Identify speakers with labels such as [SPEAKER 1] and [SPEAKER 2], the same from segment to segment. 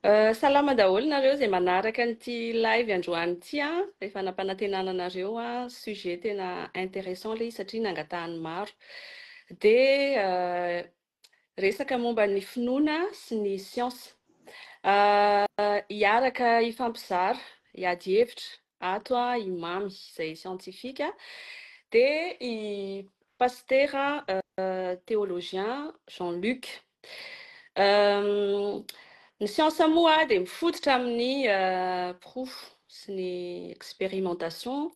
[SPEAKER 1] Salama daholo nareo izay manaraka an'ity live androany ity an! Efa nampanantenana anareo an, sujet tena intéressant ilay izy satria nangatahan'ny maro. Dia resaka momba ny finoana sy ny siansa. Hiaraka hifampizara, hiady hevitra ato i Mamy izay scientifique, dia i Pasitera théologien Jean Luc. Ny siansa moa dia mifototra amin'ny porofo sy ny expérimentation.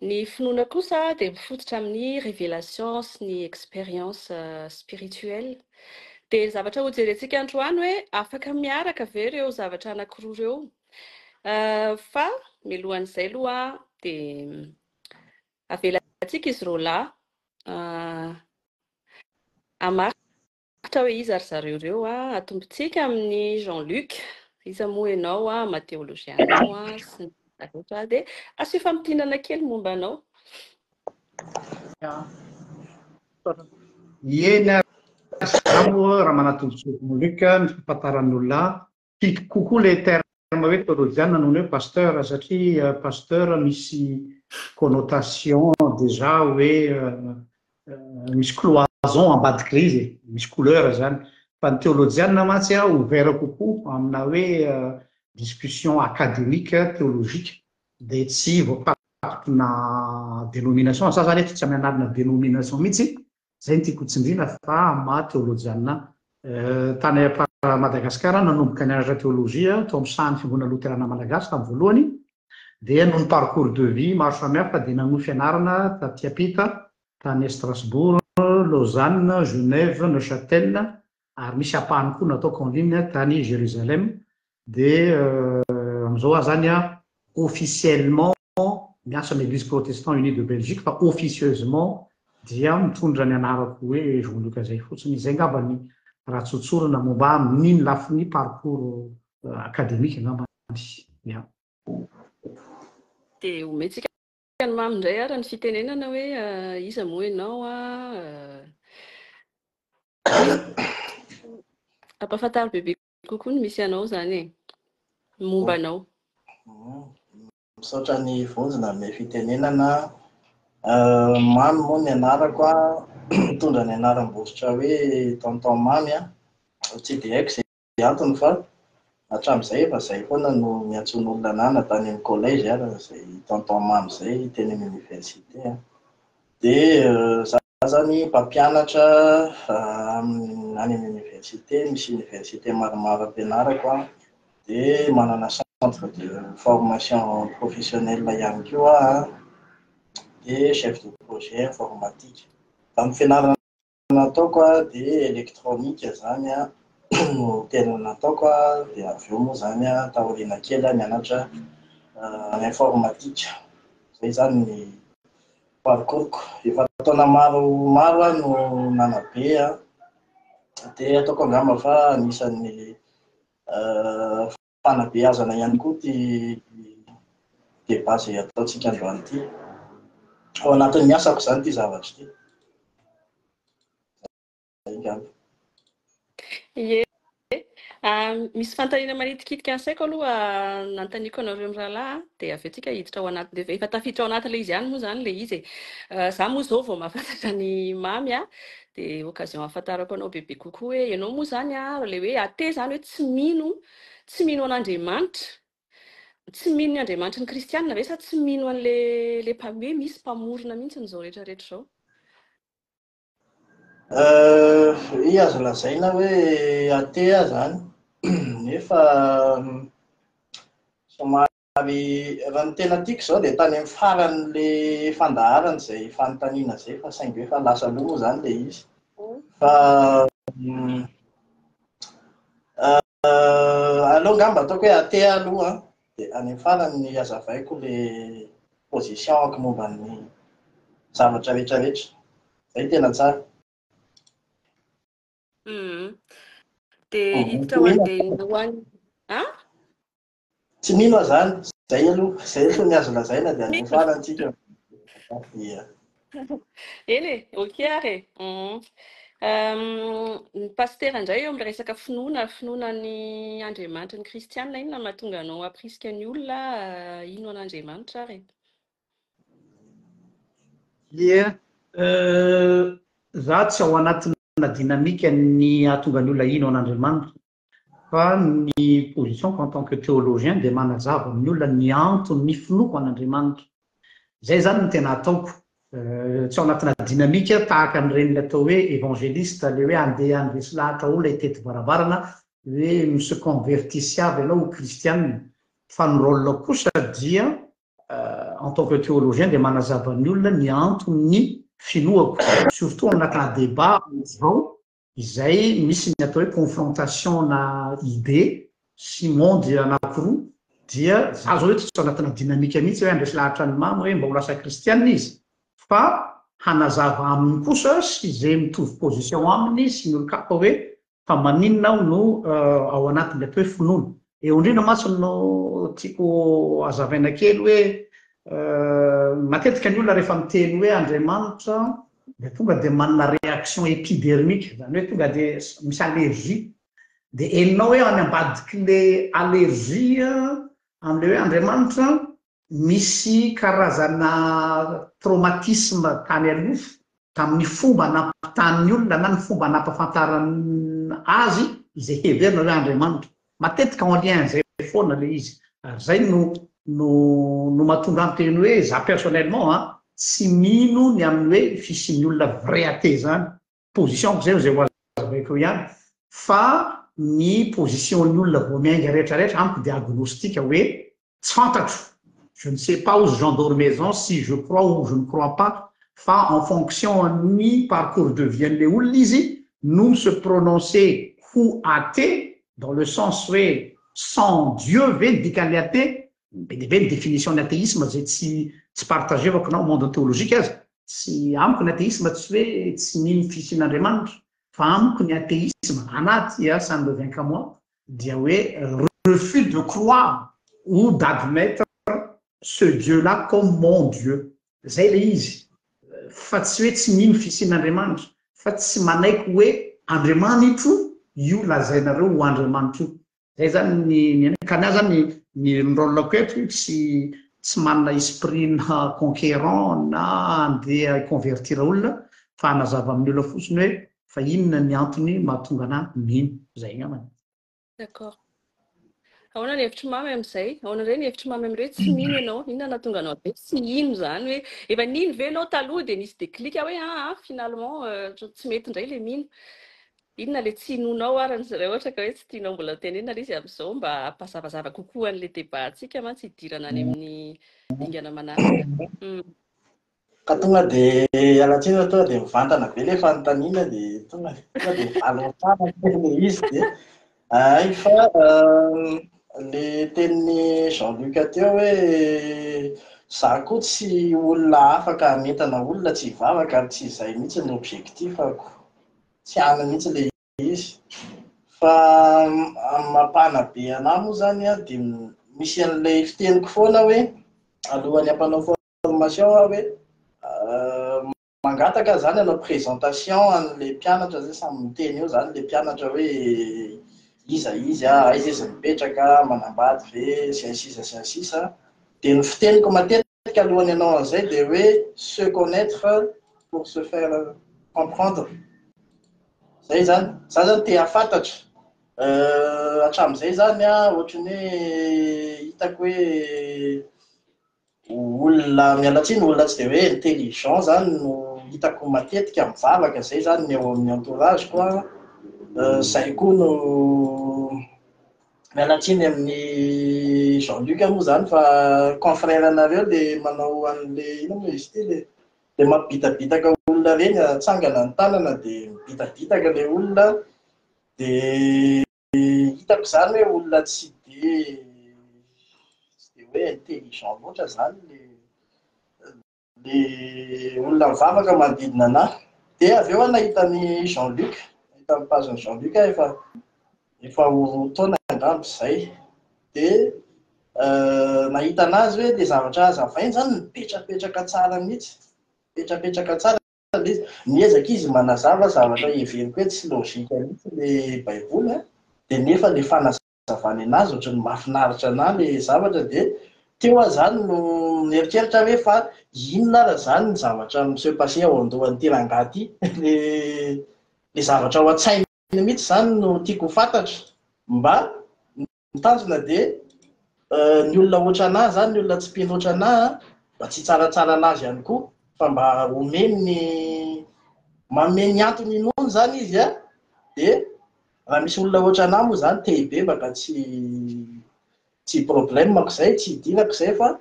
[SPEAKER 1] Ny finoana kosa dia mifototra amin'ny révélation sy ny expérience spirituelle. Dia ny zavatra hojerentsika androany hoe afaka miaraka ve ireo zavatra anankiroa ireo? Fa mialohan'izay aloha dia avelantsika izy roalahy Hamaritra hoe iza ry zareo ireo a! Atombontsika amin'i Jean Luc, iza moa ianao a, maha théologien anao a, sy ny rehetra dia asio famintinana kely momba anao.
[SPEAKER 2] Eny ary, za moa raha manatombontsoa Jean Luc ny fahafantaran'ny olona ahy, Tiako kokoa le terme hoe teolojiana noho ny hoe pasteur satria pasteur misy connotation déjà hoe misy cloison ambadik'ilay izy e, misy couleur zany. Fa ny teolojiana mantsy a ouvert kokoa amina hoe discussion académique théologique dia tsy voafatotry-na dénomination. Za zany eto tsy amianarina dénomination mihitsy. Zay no tiako ho tsindriana fa amin'ny maha teolojiana tany Madagasikara aho nanomboka nianatra teolojia tao amin'ny sahan'ny Fiangonana Loterana Malagasy tamin'ny voalohany dia noho ny parcours de vie maro samihafa dia nanohy fianarana taty ampita tany Strasbourg, Lausanne, Genève, Neuchâtel ary misy ampahany koa nataoko en ligne tany Jérusalem dia amin'izao aho zany officiellement miasa amin'ny Eglise Protestant Unie de Belgique fa officieusement dia mitondra ny anarako hoe Jean Luc izay fotsiny. Izay angamba ny raha tsotsorina momba ahy amin'iny lafiny parcours académique angambany. Ya.
[SPEAKER 1] Dia omentsika an'i Mamy indray ary ny fitenenana hoe iza moa ianao a? Ampahafantaro bebe kokoa ny misy anao izany e, ny momba anao.
[SPEAKER 3] Misaotra an'i Vonjy nanome fitenenana. Mamy moa ny anarako, mitondra ny anaram-bositra hoe Tonton Mamy. Tsy dia haiko izay antony fa hatramin'izay efa izay foana no niantsoan'olona anah na tany amin'ny collège ary izay Tonton Mamy izay teny amin'ny université. Dia za zany mpampianatra any amin'ny université, misy université maromaro ampianarako an, dia manana centre de formation professionnelle ihany koa aho an, dia chef de projet informatique. Tamin'ny fianarana nataoko an, dia électronique zany an no tena nataoko an, dia avy eo moa zany an taoriana kely aho nianatra informatique. Izay zany ny parcours-ko. Efa taona maromaro aho no nanabe an, dia ataoko angamba fa anisan'ny fanabeazana ihany koa ity débat izay ataontsika androany ity. Ao anatin'ny asako izany ity zavatra ity. Izay angamba.
[SPEAKER 1] Ie. Misy fanontaniana manitikitika ny saiko aloha nanontaniako anareo mirahalahy dia avy eo tsika hiditra ao anatin'ilay efa tafiditra ao anatin'ilay izy ihany moa izany ilay izy e. Za moa izao vao mahafantatra an'i Mamy a, dia occasion ahafantarako anao bebe kokoa hoe ianao moa izany a, ilay hoe athée izany hoe tsy mino, tsy mino an'Andriamanitra, tsy mino ny Andriamanitry ny kristianina ve sa tsy mino an'ilay ilay hoe misy mpamorona mihitsy izao rehetra rehetra izao?
[SPEAKER 3] I azo lazaina hoe athée aho izany, nefa somary raha ny tena tiako izao dia tany amin'ny faran'ilay fandaharana izay fanontaniana izay fa saingy hoe efa lasa aloha moa izany ilay izy. Fa aleo angamba ataoko hoe athée aho aloha an, dia any amin'ny farany ny hazavaiko ilay position-ko momba ny zavatra rehetra rehetra. Izay tena tsara.
[SPEAKER 1] Dia hiditra ho an'ny ho an'ny an?
[SPEAKER 3] Tsy mino aho izany. Izay aloha, izay aloha ny azo lazaina dia any amin'ny farany tsika. Ia.
[SPEAKER 1] Eny e, ok ary e. Ny pasitera indray eo amin'ilay resaka finoana, finoana ny Andriamanitry ny kristiana, inona no mahatonga anao hampirisika ny olona hino an'Andriamanitra ary e?
[SPEAKER 2] Ie, za tsy ao anatina dynamique ny hahatonga ny olona hino an'Andriamanitra fa ny position-ko en tant que théologien dia manazava amin'ny olona ny anton'ny finoako an'Andriamanitra. Izay izany no tena ataoko. Tsy ao anatina dynamique tahaka an'ireny ilay atao hoe évangéliste, ilay hoe andeha handresy lahatra olona hitety varavarana hoe mi-se convertisiava ianao ho kristiana. Fa ny rôle kosa dia en tant que théologien dia manazava ny olona ny anton'ny finoako, surtout ao anatina débat izao izay misy ny atao hoe confrontation na idée sy monde anakiroa dia za zao eto tsy ao anatina dynamique mihitsy hoe handresy lahatra an'i Mamy hoe mba ho lasa kristianina izy fa hanazava aminy kosa sy izay mitovy position aminy sy ny olon-kafa hoe Fa maninona aho no ao anatin'ny atao hoe finoana? Eo indrindra mantsy no tiako hazavaina kely hoe matetika ny olona rehefa miteny hoe Andriamanitra dia tonga dia manana réaction épidermique, izany hoe tonga dia misy allergie. Dia henonao hoe any ambadik'ilay allergie amin'ilay hoe Andriamanitra Misy karazana traumatisme tany aloha tamin'ny fomba nampitan'ny olona na ny fomba nampafantarana azy izay heverina hoe Andriamanitra. Matetika en lien an'izay foana ilay izy. Ary izay no no no mahatonga ahy miteny hoe za personnellement an, tsy mino ny amin'ny hoe fisian'ny olona vrai athée izany. Position-ko izay izay ho azavaiko eo ihany. Fa ny position-ny olona vao miainga rehetra rehetra amiko dia agnostique hoe Tsy fantatro, je ne sais pas ozy Jean d'Ormesson si je crois ou je ne crois pas fa en fonction ny parcours de vie an'le olona izy no mi-se prononcer ho athée dans le sens hoe sans Dieu ve ny dikan'le athée, be dia be ny définition ny athéisme zay tsy tsy partager-vako na au monde théologique aza, tsy amiko ny athéisme tsy hoe tsy mino fisian'Andriamanitra fa amiko ny athéisme anaty ça ne revient qu'à moi dia hoe refus de croire ou d'admettre ce Dieu là comme mon Dieu. Zay le izy. Fa tsy hoe tsy mino fisian'Andriamanitra, fa tsy manaiky hoe Andriamanitro io lazainareo ho Andriamanitro io. Zay zany ny ny ka ny ahy zany ny ny rôle-ko eto tsy tsy manana esprit na conquérant na andeha hi-convertir olona fa hanazava amin'ny olona fotsiny hoe Fa inona ny antony mahatonga anah mino? Zay angambany.
[SPEAKER 1] D'accord. Ahoana ny hevitr'i Mamy amin'izay? Ahoana indray ny hevitr'i Mamy amin'ireo hoe tsy mino ianao? Inona no nahatonga anao hoe tsy hino izany hoe efa nino ve ianao taloha dia nisy déclic hoe aa finalement tsy mety indray ilay mino. Inona ilay tsy inoanao ary raha ohatra ka hoe tsy tianao mbola tenenina ilay izy amin'izao mba hampazavazava kokoa an'ilay débat-ntsika mantsy hidirana any amin'ny dingana manaraka.
[SPEAKER 3] Ka tonga dia hiala tsiny fa tonga dia mivantana be ilay fanontaniana dia tonga tonga dia valiny tsara ilay izy dia hay fa le tenin'i Jean Luc teo hoe za koa tsy olona afaka hanentana olona tsy hivavaka ary tsy izay mihitsy ny objectif-ko. Tsy any mihitsy ilay izy. Fa amin'ny maha mpanabe anà moa izany an, dia misy an'ilay fiteniko foana hoe alohan'ny hampanao formation aho hoe mangataka zany hanao présentation an'le mpianatra zay samy miteny eo zany le mpianatra hoe iza izy a, aiza izy mipetraka, manambady ve, sy ny sisa sy ny sisa. Dia ny fiteniko matetika alohan'ny hanao an'izay dia hoe se connaître pour se faire comprendre. Zay zany, za zany te hahafantatra hatramin'izay zany a, ohatran'ny hoe hitako hoe Olona, miala tsiny, olona tsy dia hoe intelligent zany no hitako matetika mivavaka, zay zany ny ao amin'ny entourage-ko an, zay koa no, miala tsiny amin'i Jean Luc moa zany fa confrère anareo le manao an'le, inona moa izy ity le, le mampibitabitaka olona reny, atsangana ny tanana dia mibitabitaka le olona, dia Hitako izany hoe olona tsy dia tsy dia hoe intelligent loatra izany le le olona mivavaka manodidina anà. Dia avy eo aho nahita an'i Jean Luc, nahita ny page-n'i Jean Luc aho efa efa ho roa taona angamba izay. Dia nahita an'azy hoe le zavatra hazavainy izany mipetrapetraka tsara mihitsy, mipetrapetraka tsara. ilay izy. Miezaka izy manazava zavatra heveriko hoe tsy logique mihitsy ilay baiboly an, dia nefa ilay fanazavany anazy ohatran'ny mahafinaritra anà ilay zavatra dia teo aho izany no nieritreritra hoe fa inona ara izany ny zavatra mi-se passer ao an-dohan'ity rangahy ity, ilay ilay zavatra ao an-tsainy mihitsy izany no tiako ho fantatra mba Ny tanjona dia ny olona ohatranà zany, ny olona tsy mpino ohatranà mba tsy hitsaratsara anazy ihany koa fa mba omeny ny manome ny antony inoany zany izy a, dia raha misy olona ohatranà moa zany te hibebaka tsy tsy problème-ko izay, tsy idirako izay fa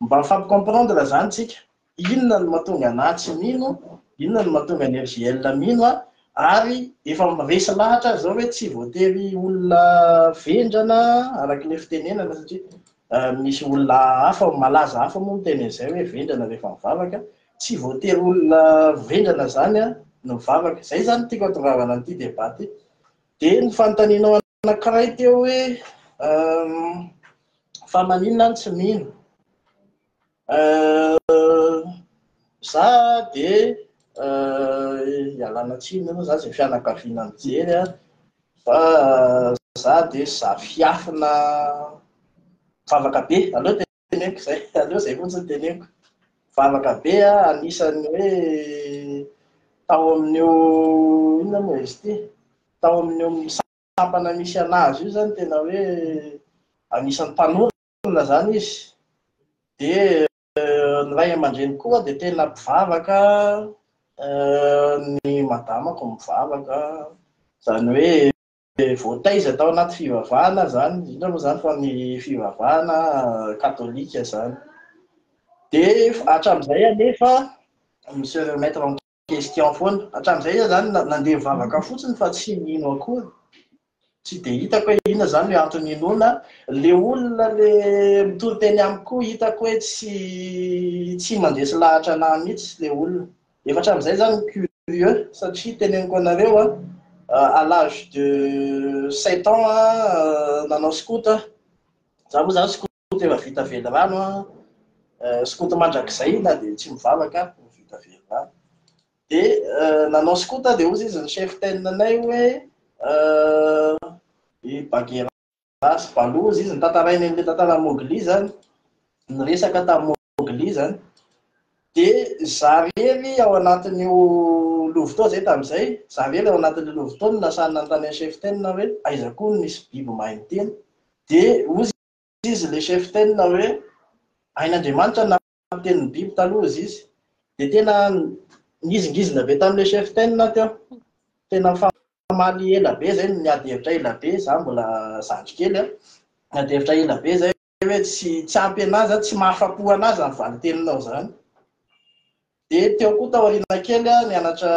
[SPEAKER 3] mba mifampicomprendre zany tsika. Inona no mahatonga anah tsy mino, inona no mahatonga an'i RJL mino an, ary efa resy lahatra aho izao hoe tsy voatery olona vendrana araka ilay fitenenana satria misy olona hafa malaza hafa moa miteny an'izay hoe vendrana rehefa mivavaka, tsy voatery olona vendrana izany an no mivavaka. Izay izany no tiako hatongavana amin'ity débat ity. Dia ny fanontanianao anankiray teo hoe fa maninona aho no tsy mino? Za de ialana tsiny aloha za zay fianakaviana mijery a, fa za de zafiafina mivavaka be, aleo teneniko zay, aleo zay fotsiny teneniko, mivavaka be a, anisan'ny hoe tao amin'io inona moa izy ity, tao amin'io sampana misy anazy io zany tena hoe anisan'ny mpanorina zany izy, dia ny ray aman-dreny koa dia tena mpivavaka, ny madamako mivavaka, izany hoe voataiza tao anaty fivavahana izany, indrindra moa izany fa ny fivavahana katolika izany. Dia hatramin'izay anefa mi-se remettre en question foana. Hatramin'izay aho izany nandeha nivavaka fotsiny fa tsy nino akory. Tsy dia hitako hoe inona izany ny antony inoana. Ilay olona ilay mitory teny amiko koa hitako hoe tsy tsy mandresy lahatra anà mihitsy ilay olona. Efa hatramin'izay izany curieux satria teneniko anareo an, à l'âge de sept ans aho nanao scout aho. Izaho moa izany scout efa vita velirano an, skoto mandrakizay na dia tsy mivavaka ary vao vita velirano. Dia nanao skoto aho dia hozy izy ny chef ten anay hoe i Bagheera sy Baloo hozy izy notantarainy an'ilay tantaran'i Mowgli izany, niresaka tamin'i Mowgli izany. Dia za irery ao anatin'io louveteau izay tamin'izay, za irery ao anatin'ilay louveteau no lasa nanontany an'i chef ten hoe aiza koa no misy biby mahay miteny. Dia hozy izy ilay chef ten hoe hain'Andriamanitra ny nampiteny ny biby taloha hozy izy. Dia tena nihizingizina be tamin'ilay chef ten aho teo. Tena nifamaly ela be izay, niady hevitra ela be, za mbola zandry kely an. Niady hevitra ela be izay hoe tsy tsy ampy an'ahy izany, tsy mahafa-po an'ahy izany valin-teninao izany. Dia teo koa taoriana kely aho nianatra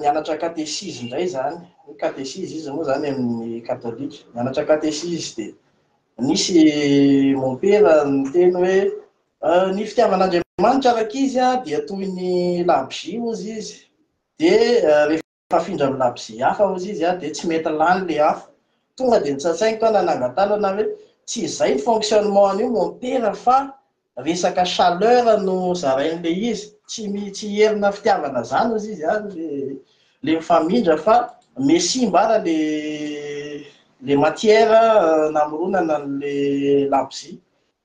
[SPEAKER 3] nianatra katesizy indray izany. Ny katesizy izy moa izany amin'ny katolika. Nianatra katesizy dia nisy mompera niteny hoe ny fitiavan'Andriamanitra rankizy dia toy ny labozia hozy izy. Dia rehefa Tafindra amin'ny labozia hafa hozy izy dia tsy mety lany le afo. Tonga dia nitsatsainiko aho nanangan-tanana hoe tsy izay ny fonctionnement an'io mompera fa resaka chaleur no zarain'le izy, tsy tsy herina fitiavana zany hozy izy an le le mifamindra fa mihasimba ara le le matière namoronana an'le labozia.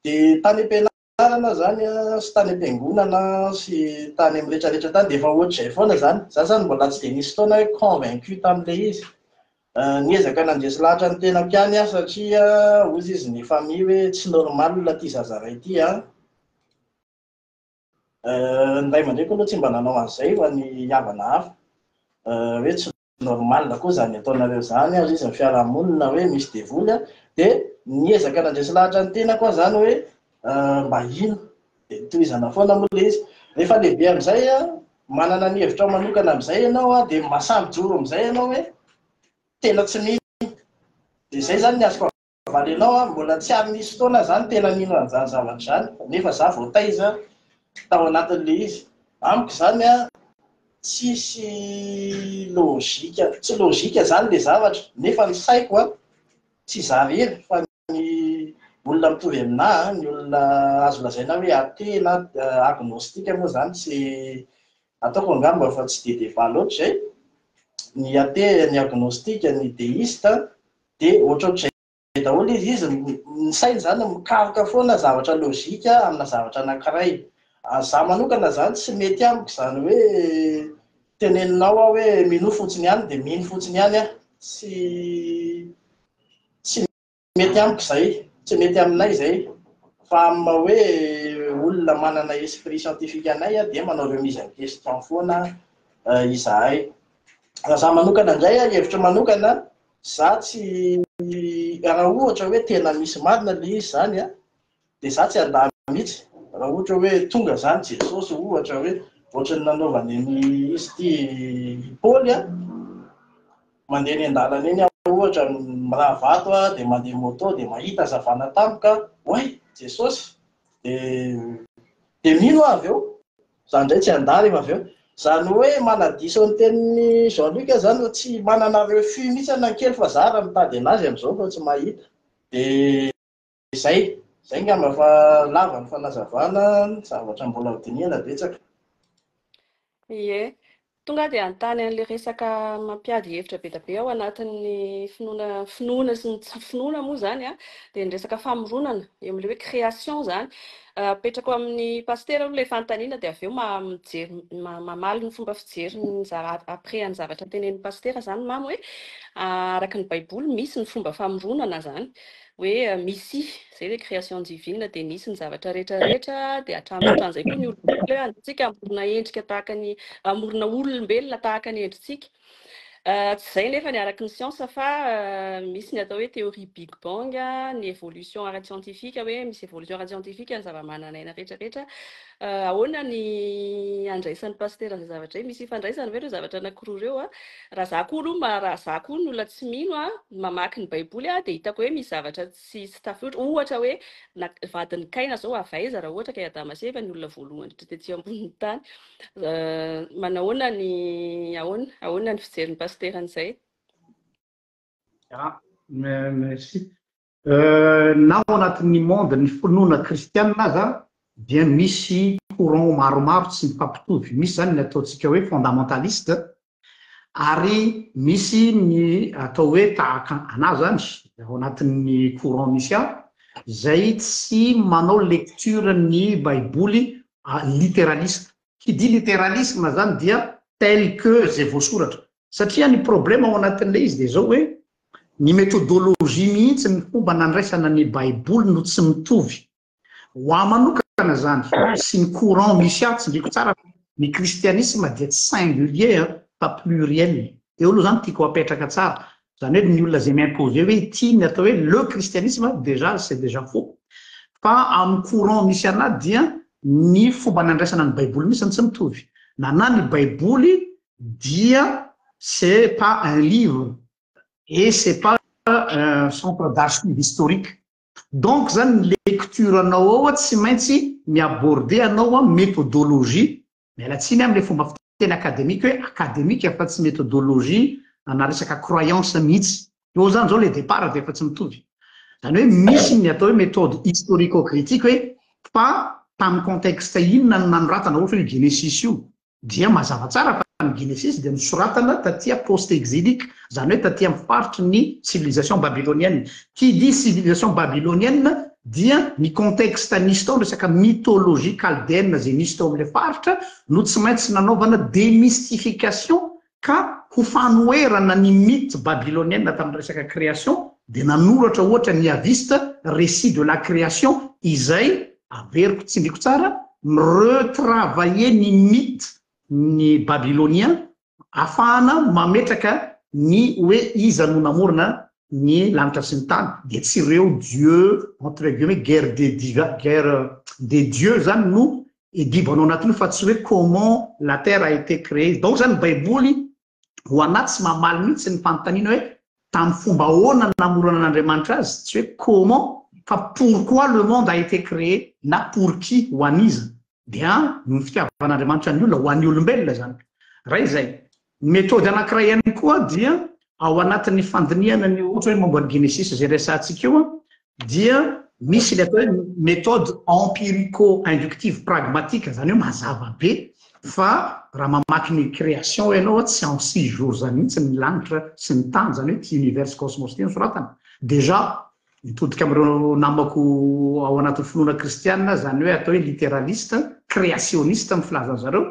[SPEAKER 3] Dia tany am-pianarana Fianarana zany sy tany am-piangonana sy tany amin'ny rehetra rehetra tany dia efa ohatr'izay foana zany. Za zany mbola tsy dia nisy fotoana hoe convaincu tamin'ilay izy. Niezaka nandresy lahatra ny tenako ihany aho satria hozy izy ny famille hoe tsy normal ity zaza iray ity an. Ny ray aman-dreniko aloha tsy mba nanao an'izay fa ny havana hafa hoe tsy Normal koa zany ataonareo zany ary izy ny fiarahamonina hoe misy devoly a, de niezaka nandresy lahatra ny tenako aho zany hoe mba hino, de tohizana foana moa le izy, rehefa lehibe amizay a, manana ny hevitrao manokana amizay ianao a, de masahy mijoro amizay ianao hoe tena tsy mino, de zay zany ny azoko Namaly anao aho, mbola tsy ary nisy fotoana aho zany tena nino an'izany zavatra izany, nefa za voataiza tao anatin'ilay izy. Amiko izany an, tsisy logique, tsy logique izany ilay zavatra, nefa ny saiko an, tsy za irery fa ny olona mitovy aminà, ny olona azo lazaina hoe athée na agnostique moa izany tsy. Ataoko angamba fa tsy dia débat loatra izay. Ny athée, ny agnostique, ny déiste dia ohatrohatr'izay daholo izy. Izy ny sainy izany mikaroka foana zavatra logique amina zavatra anankiray. Za manokana izany tsy mety amiko izany hoe teneninao aho hoe minoa fotsiny ihany dia mino fotsiny ihany aho. Tsy tsy mety amiko izay, tsy mety aminay izay. Fa amin'ny maha hoe olona manana esprit scientifique anay dia manao remise en question foana izahay. Raha za manokana indray, hevitro manokana, za tsy, raha ohatra hoe tena misy marina ilay izy izany an, dia za tsy handà mihitsy. Raha ohatra hoe tonga izany Jesosy ohatra hoe ohatran'ny nanaovany an'i izy ity Paoly an, mandeha eny an-dalana eny aho ohatra miraha vato aho dia mandeha moto dia mahita hazavana tampoka aho, oay Jesosy! Dia dia mino aho avy eo. Za indray tsy handà rehefa avy eo. Izany hoe manadiso ny tenin'i Jean Luc izany fa tsy manana refus mihitsy aho na kely fa za raha mitady an'azy amin'izao fa tsy mahita. Dia Izay. Izay angamba fa lava ny fanazavana, zavatra mbola ho dinihana betsaka.
[SPEAKER 1] Ie. Tonga dia hanontany an'ilay resaka mampiady hevitra be dia be ao anatin'ny finoana finoana sy ny tsy finoana moa izany an, dia ny resaka famoronana, eo amin'ilay hoe création izany. Apetrako amin'ny pasitera aloha ilay fanontaniana dia avy eo mijery mamaly ny fomba fijeriny après an'ny zavatra tenenin'ny pasitera izany Mamy hoe araka ny baiboly misy ny fomba famoronana izany. hoe misy, izay ilay création divine dia nisy ny zavatra rehetra rehetra dia hatramin'ny ohatran'izay koa ny olombelona hoe antsika hamorona endrika tahaka ny hamorona olombelona tahaka ny endritsika. Tsy izay nefa ny araky ny siansa fa misy ny atao hoe théorie Big Bang, ny évolution ara-tsiantifika hoe misy évolution ara-tsiantifika ny zava-manan'aina rehetra rehetra. Ahoana ny andraisan'ny pasitera an'izay zavatra izay? Misy ifandraisany ve ireo zavatra anankiroa ireo? Raha za koa aloha, raha za koa ny olona tsy mino a, mamaky ny baiboly aho dia hitako hoe misy zavatra tsy tsy tafiotra, ohatra hoe na vadin'i Kaina zao avy aiza raha ohatra ka i Adama sy Eva ny olona voalohany indrindra tety ambonin'ny tany? Manahoana ny ahoana ahoana ny fijerin'ny pasitera an'izay?
[SPEAKER 2] Ya, merci. Na ao anatin'ny monde ny finoana kristianina aza dia misy courant maromaro tsy mifampitovy. Misy izany ny ataontsika hoe fondamentaliste ary misy ny atao hoe tahaka anà izany ao anatin'ny courant misy ahy izay tsy manao lecture ny baiboly literaliste. Qui dit literalisme izany dia tel que izay voasoratra. Satria ny problème ao anatin'ilay izy dia izao hoe Ny méthodologie mihitsy, ny fomba nandraisana ny baiboly no tsy mitovy. Ho ahy manokana izany, sy ny courant misy ahy, tsindriako tsara fa ny kristianisme dia tsy singulier fa pluriel. Eo aloha izany tiako apetraka tsara. Izany hoe ny olona izay mi-imposer hoe ity ny atao hoe le christianisme, déjà c'est déjà faux. Fa amin'ny courant misy anah dia ny fomba nandraisana ny baiboly mihitsy no tsy mitovy. Nanah ny baiboly dia c'est pas un livre et c'est pas un centre d'archive historique. Donc zany ny lecture anao ao tsy maintsy mi-aborder anao méthodologie, miala tsiny amle fomba fiteny académique hoe académique fa tsy méthodologie ana resaka croyance mihitsy. Eo zany zao le départ dia efa tsy mitovy. Zany hoe misy ny atao hoe méthode historico-critique hoe fa tamin'ny contexte inona no nanoratana ohatra hoe io Genesis io, dia mazava tsara fa ny Genesisy dia nosoratana taty post-exilique, izany hoe taty amin'ny faritry ny civilisation babylonienne. Qui dit civilisation babylonienne dia ny contexte nisy tao, resaka mythologie chaldéenne izay nisy tao amin'ilay faritra no tsy maintsy nanaovana démystification ka ho fanoherana ny mythe babylonienne tamin'ny resaka création dia nanoratra ohatra ny Yaviste récit de la création izay, averiko tsindriko tsara, mi-retravailler ny mythe ny babylonien afahana mametraka ny hoe iza no namorona ny lanitra sy ny tany dia tsy ireo dieu entre guillemets guerre des divins guerre des dieux zany no idivana ao anatin'io fa tsy hoe comment la terre a été créée donc zany ny baiboly ho anah tsy mamaly mihitsy ny fanontaniana hoe tamin'ny fomba ahoana ny namorona an'Andriamanitra azy tsy hoe comment fa pourquoi le monde a été créé na pour qui ho an'iza dia ny fitiavan'Andriamanitra ny olona ho an'ny olombelona zany ray izay Ny méthode anankiray ihany koa dia ao anatin'ny fandinihana ny ohatra hoe momba ny Genesis izay resahantsika io dia misy ilay atao hoe méthode empirico-inductive pragmatique, izany hoe mazava be. Fa raha mamaky ny création ianao tsy en six jours zany mihitsy ny lanitra sy ny tany, zany hoe ity univers cosmos ity no soratana. Déjà mitodika amin'ireo namako ao anatin'ny finoana kristiana, zany hoe atao hoe literaliste, créationniste amin'ny filazan'ny zareo,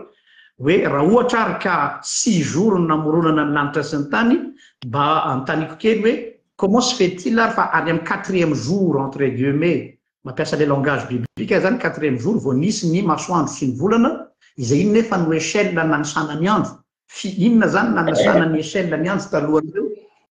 [SPEAKER 2] hoe raha ohatra ary ka six jours no namoronana ny lanitra sy ny tany, mba anontaniako kely hoe comment se fait-il ary fa ary amin'ny quatrième jour entre guillemets Mampiasa ilay langage biblique zany quatrième jour vao nisy ny masoandro sy ny volana, izay inona nefa no échelle nanisana ny andro? Fi inona zany nanisana ny échelle ny andro talohan'ireo?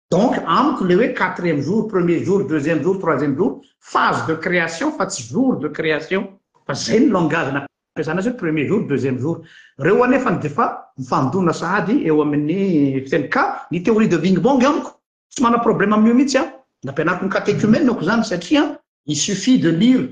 [SPEAKER 2] Donc amiko le hoe quatrième jour, premier jour, deuxième jour, troisième jour, phase de création fa tsy jour de création, fa zay ny langage nampiasana azy hoe premier jour, deuxième jour. Reo anefany de fa mifandona sahady eo amin'ny fiteny ka ny théorie de Bing Bong amiko Tsy manana problème amin'io mihitsy aho. Nampianariko ny catéchumène-ko izany satria il suffit de lire,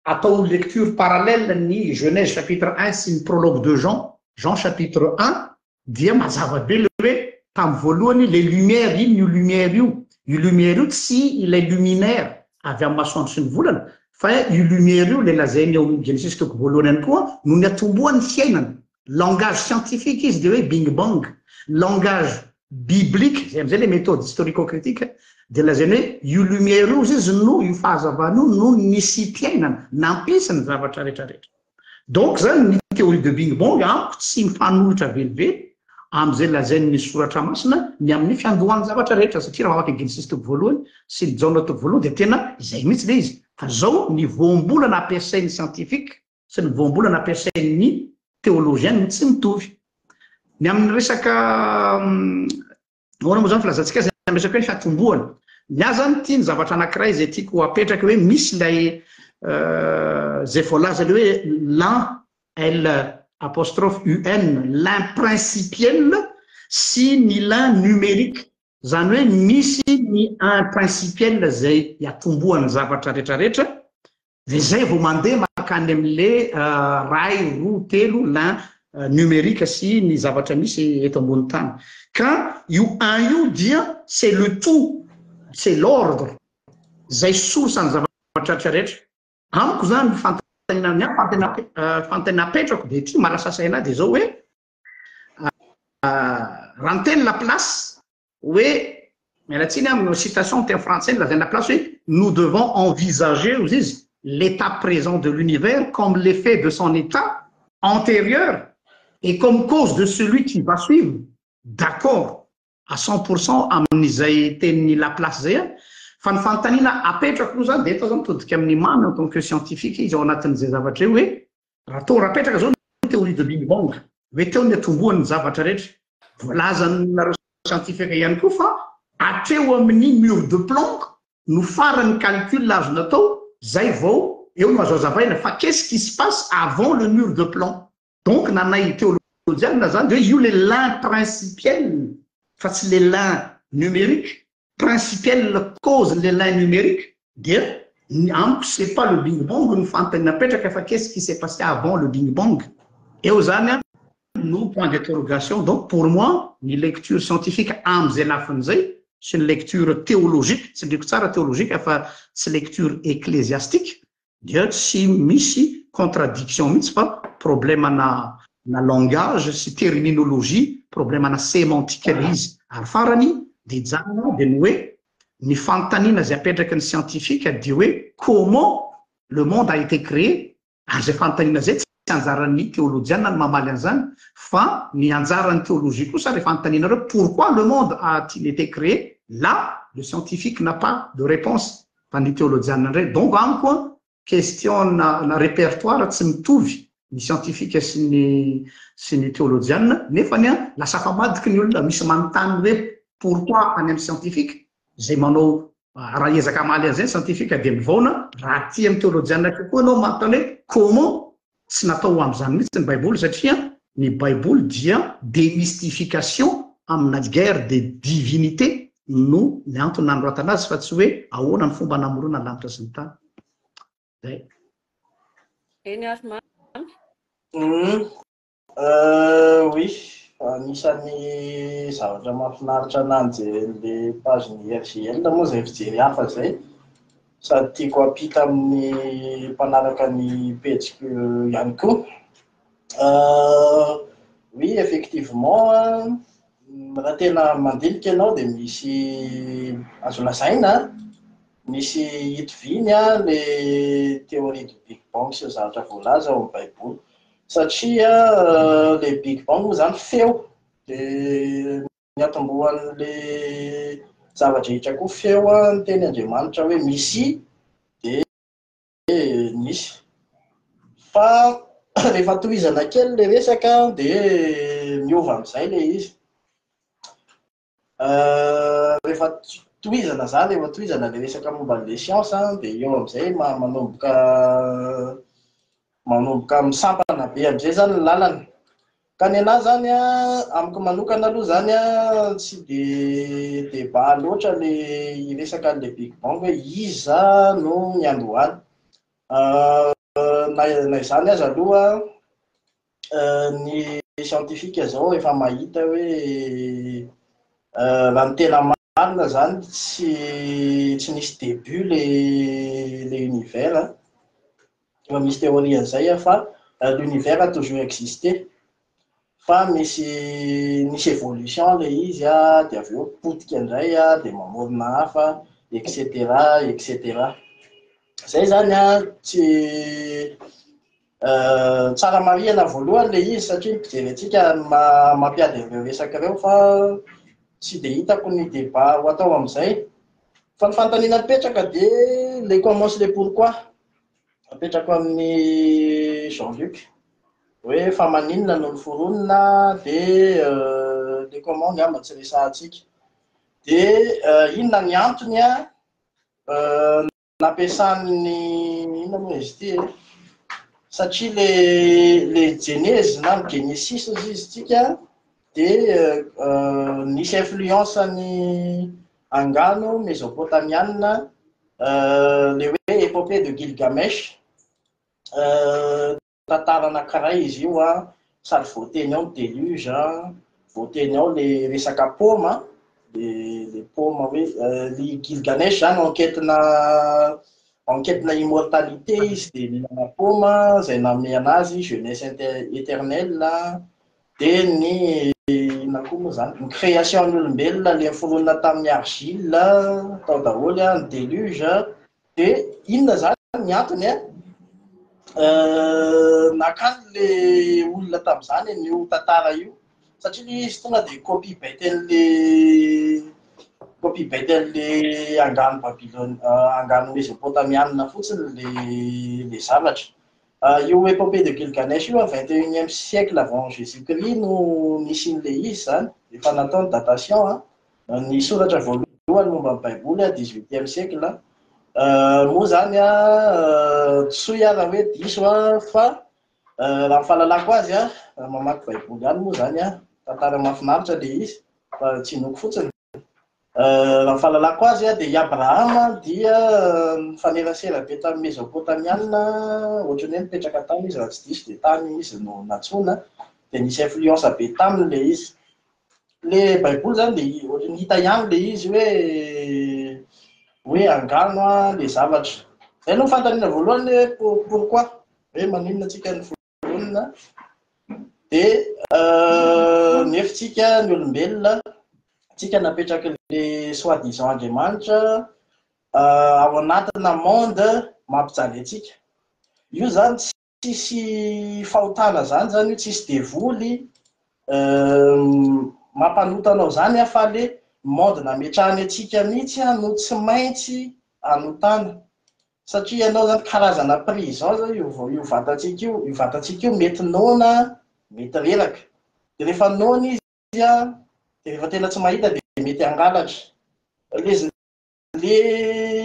[SPEAKER 2] atao lecture parallèle ny Genèse chapitre un sy ny prologue de Jean, Jean chapitre un, dia mazava be le hoe tamin'ny voalohany le lumière, inona io lumière io? Io lumière io tsy ilay luminaire avy amin'ny masoandro sy ny volana fa io lumière io le lazainy ao amin'ny Genesisy toko voalohany ihany koa no niatombohan'ny fiainana. Langage scientifique izy dia hoe bing bang, langage biblique, izay amin'izay ilay méthode historico-critique, dia lazainy hoe io lumière io izy no, io fahazavana io no nisiam-piainana, nampisy ny zavatra rehetra rehetra. Donc zany ny théorie de bing bang amiko tsy mifanohitra velively amin'izay lazain'ny soratra masina ny amin'ny fiandohan'ny zavatra rehetra, satria raha mamaky ny Genesisy toko voalohany sy ny Jaona toko voalohany dia tena izay mihitsy ilay izy. Fa zao ny voambolana ampiasain'ny scientifique sy ny voambolana ampiasain'ny théologien no tsy mitovy. Ny amin'ny resaka ahoana moa zany filazantsika azy, amin'ny resaka hoe fiatombohana. Ny ahy zany ity ny zavatra anankiray izay tiako apetraka hoe misy ilay izay voalaza ilay hoe l'un, L apostrophe UN, l'un principiel sy ny l'un numérique. Izany hoe misy ny un principiel izay iatombohan'ny zavatra rehetrarehetra Dia zay vao mandeha mankany amin'le ray, roa, telo, l'un numérique sy ny zavatra misy eto ambony tany. Ka io un io dia c'est le tout, c'est l'ordre, zay source ny zavatra rehetra. Amiko zany ny fanontaniana ny ahy, fanontaniana apetrako dia ity mahalasa saina ahy dia zao hoe, raha niteny Laplace hoe, miala tsiny amin'ny citation teny frantsay nolazain'i Laplace hoe nous devons envisager, hozy izy, l'état présent de l'univers comme l'effet de son état antérieur et comme cause de celui qui va suivre. D'accord à 100% amin'izay tenin'i Laplace izay aho, fa ny fanontaniana apetrako aloha izany dia eto aho izany mitodika amin'i Mamy en tant que scientifique izy ao anatin'izay zavatra io hoe Raha toa raha apetraka zao ny théorie de Big Bang, hoe teo ny atombohan'ny zavatra rehetra, voalazanareo scientifique ihany koa fa hatreo amin'ny mur de Planck no faran'ny calcul azo natao, zay vao eo no azo azavaina fa qu'est-ce qui se passe avant le mur de Planck? Donc nanay teolojianina zany de hoe io le l'un principiel fa tsy le l'un numérique, principiel cause le lin numérique dia ny amiko c'est pas le bing bang no fantany napetraka fa qu'est ce qui s'est passé avant le bing bang eo zany an no point d'interrogation donc pour moi ny lecture scientifique am'izay lafiny zay sy ny lecture théologique tsindriko tsara théologique fa tsy lecture ecclésiastique dia tsy misy contradiction mihitsy fa problème na na langage sy terminologie, problème na sémantique ilay izy. Ary farany dia hijanona dia ny hoe ny fanontaniana izay apetraky ny scientifique dia hoe comment le monde a été créé ary izay fanontaniana izay tsy anjaran'ny teolojiana ny mamaly an'izany fa ny anjaran'ny théologie kosa rehefa anontanianareo pourquoi le monde a-t-il été créé là le scientifique n'a pas de réponse fa ny teolojianina indray donc amiko an question na na répertoire tsy mitovy ny scientifique sy ny sy ny teolojianina nefany an lasa afa-madiky ny olona misy manontany hoe pourquoi any amin'ny scientifique izay manao raha hiezaka hamaly an'izay ny scientifique dia mivaona raha aty amin'ny teolojianina kokoa ianao manontany hoe comment Tsy natao ho amin'izany mihitsy ny baiboly satria ny baiboly dia démystification amina guerre des divinités no ny antony nanoratana azy fa tsy hoe ahoana ny fomba namorona ny lanitra sy ny tany. Zay.
[SPEAKER 1] Eny ary mamy.
[SPEAKER 3] Oui, anisan'ny zavatra mahafinaritra anah nijery an'le page-n'ny RJL moa izay fijery hafa izay, sady tiako hampita amin'ny mpanaraka ny pejiko ihany koa. Oui, effectivement, raha tena mandinika ianao dia misy azo lazaina, misy itoviany le théorie du Big Bang sy ny zavatra voalaza ao amin'ny Baiboly. Satria le Big Bang moa izany feo, dia niatombohan'le zava-drehetra koa feo, niteny Andriamanitra hoe misy, dia nisy. Fa rehefa tohizana kely le resaka dia miova amin'izay le izy. Rehefa tohizana zany, rehefa tohizana le resaka momba an'le science dia eo amin'izay manomboka misampana be amin'izay zany ny lalana. Ka ny anahy zany amiko manokana aloha zany tsy dia débat loatra le resaka an'le Big Bang hoe iza no niandohany. Na izany aza aloha ny scientifique zao efa mahita hoe raha ny tena marina zany tsy nisy début le univers. Efa misy théorie an'izay fa l'univers a toujours existé. Fa nisy évolution le izy dia avy eo potika indray dia mamorona hafa, et cetera, et cetera. Zay zany tsy tsara marihana voalohany le izy satria mpijery antsika mampiady an'ireo resaka ireo fa tsy dia hitako ny débat ho atao amin'izay. Fa ny fanontaniana mipetraka dia le comment sy le pourquoi. Apetrako amin'ny Jean-Luc hoe fa maninona no noforonina dia le comment angamba tsy resahantsika. Dia inona ny antony nampiasan'ny inona moa izy ity e? Satria le Genèse na ny Genesis hozy izy tsika dia nisy influence ny angano mésopotamiana, le hoe épopée de Gilgamesh, tantara anankiray izy io sady voateny ao ny déluge, voateny ao le resaka paoma, le paoma hoe le Gilgamesh zany enquête-na immortalité izy dia nihinana paoma izay nanome anazy jeunesse éternelle, dia ny inona koa moa zany ny création ny olombelona le niforonina tamin'ny argile tao daholo ny déluge. Dia inona zany ny antony nakany le olona tamin'izany io tantara io satria le izy tonga dia copie bête an'le copie bête an'le angano Babylone, angano mésopotamiana fotsiny le zavatra. Io épopée de Gilgamesh io 21e siècle avant Jésus-Christ no nisy an'le izy zany, efa natao ny datation ny soratra voalohany momba ny Baiboly 18e siècle. Moa zany disoy aho raha hoe diso fa raha ny fahalalako azy raha mamaky Baiboly ihany moa zany tantara mahafinaritra le izy fa tsy inoako fotsiny. Raha ny fahalalako azy dia i Abrahama dia nifanerasera be tamin'ny Mésopotamiana, ohatran'ny hoe nipetraka tany izy raha tsy diso dia tany izy no nantsoina, dia nisy influence be taminy le izy. Le Baiboly zany dia ohatran'ny hita ihany le izy hoe angano le zavatra. Zay no fanontaniana voalohany hoe pourquoi hoe maninona antsika ny foronina dia nefa tsika ny olombelona tsika napetraky le soi-disant Andriamanitra ao anatina monde mampijaly antsika. Io zany tsisy fahotana zany zany io, tsisy devoly mampanota anao zany fa le monde nametrahany antsika mihitsy no tsy maintsy anotana. Satria ianao zany karazana prison zao io vatantsika io, io vatantsika io mety noana, mety reraka. Dia rehefa noana izy dia rehefa tena tsy mahita dia mety hangalatra. Le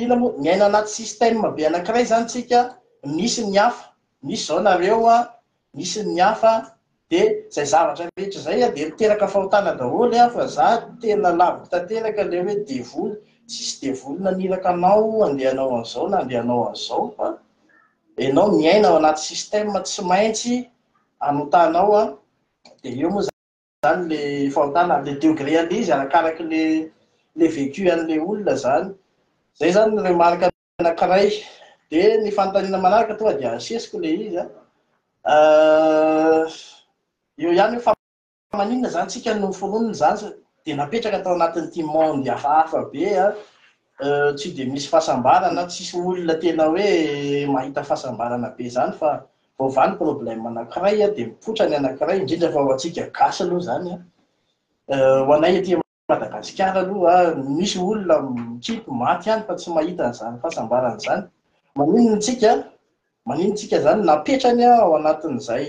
[SPEAKER 3] inona moa, miaina anaty système be anankiray zany tsika, misy ny hafa, misy zao nareo misy ny hafa, dia izay zavatra rehetra izay dia miteraka fahotana daholo fa za tena laviko tanteraka le hoe devoly, tsisy devoly naniraka anao andeha hanao an'izao na andeha hanao an'izao fa ianao miaina ao anaty système tsy maintsy anotanao dia eo moa zany le fahotana, le degré an'le izy arakaraky le vécu an'le olona zany. Zay zany ny remarque anankiray. Dia ny fanontaniana manaraka tonga dia asesiko le izy. Eo ihany io fa maninona izany tsika no foronina izany dia napetraka tao anatin'ity monde hafahafa be a, tsy dia misy fahasambarana, tsisy olona tena hoe mahita fahasambarana be izany fa vao vaha ny problème anankiray dia mipoitra ny anankiray, indrindra fa ho antsika gasy aloha izany a, ho anay aty Madagasikara aloha misy olona mikipy maty ihany fa tsy mahita an'izany fahasambarana izany. Maninona tsika? Maninona tsika izany napetrany ao anatin'izay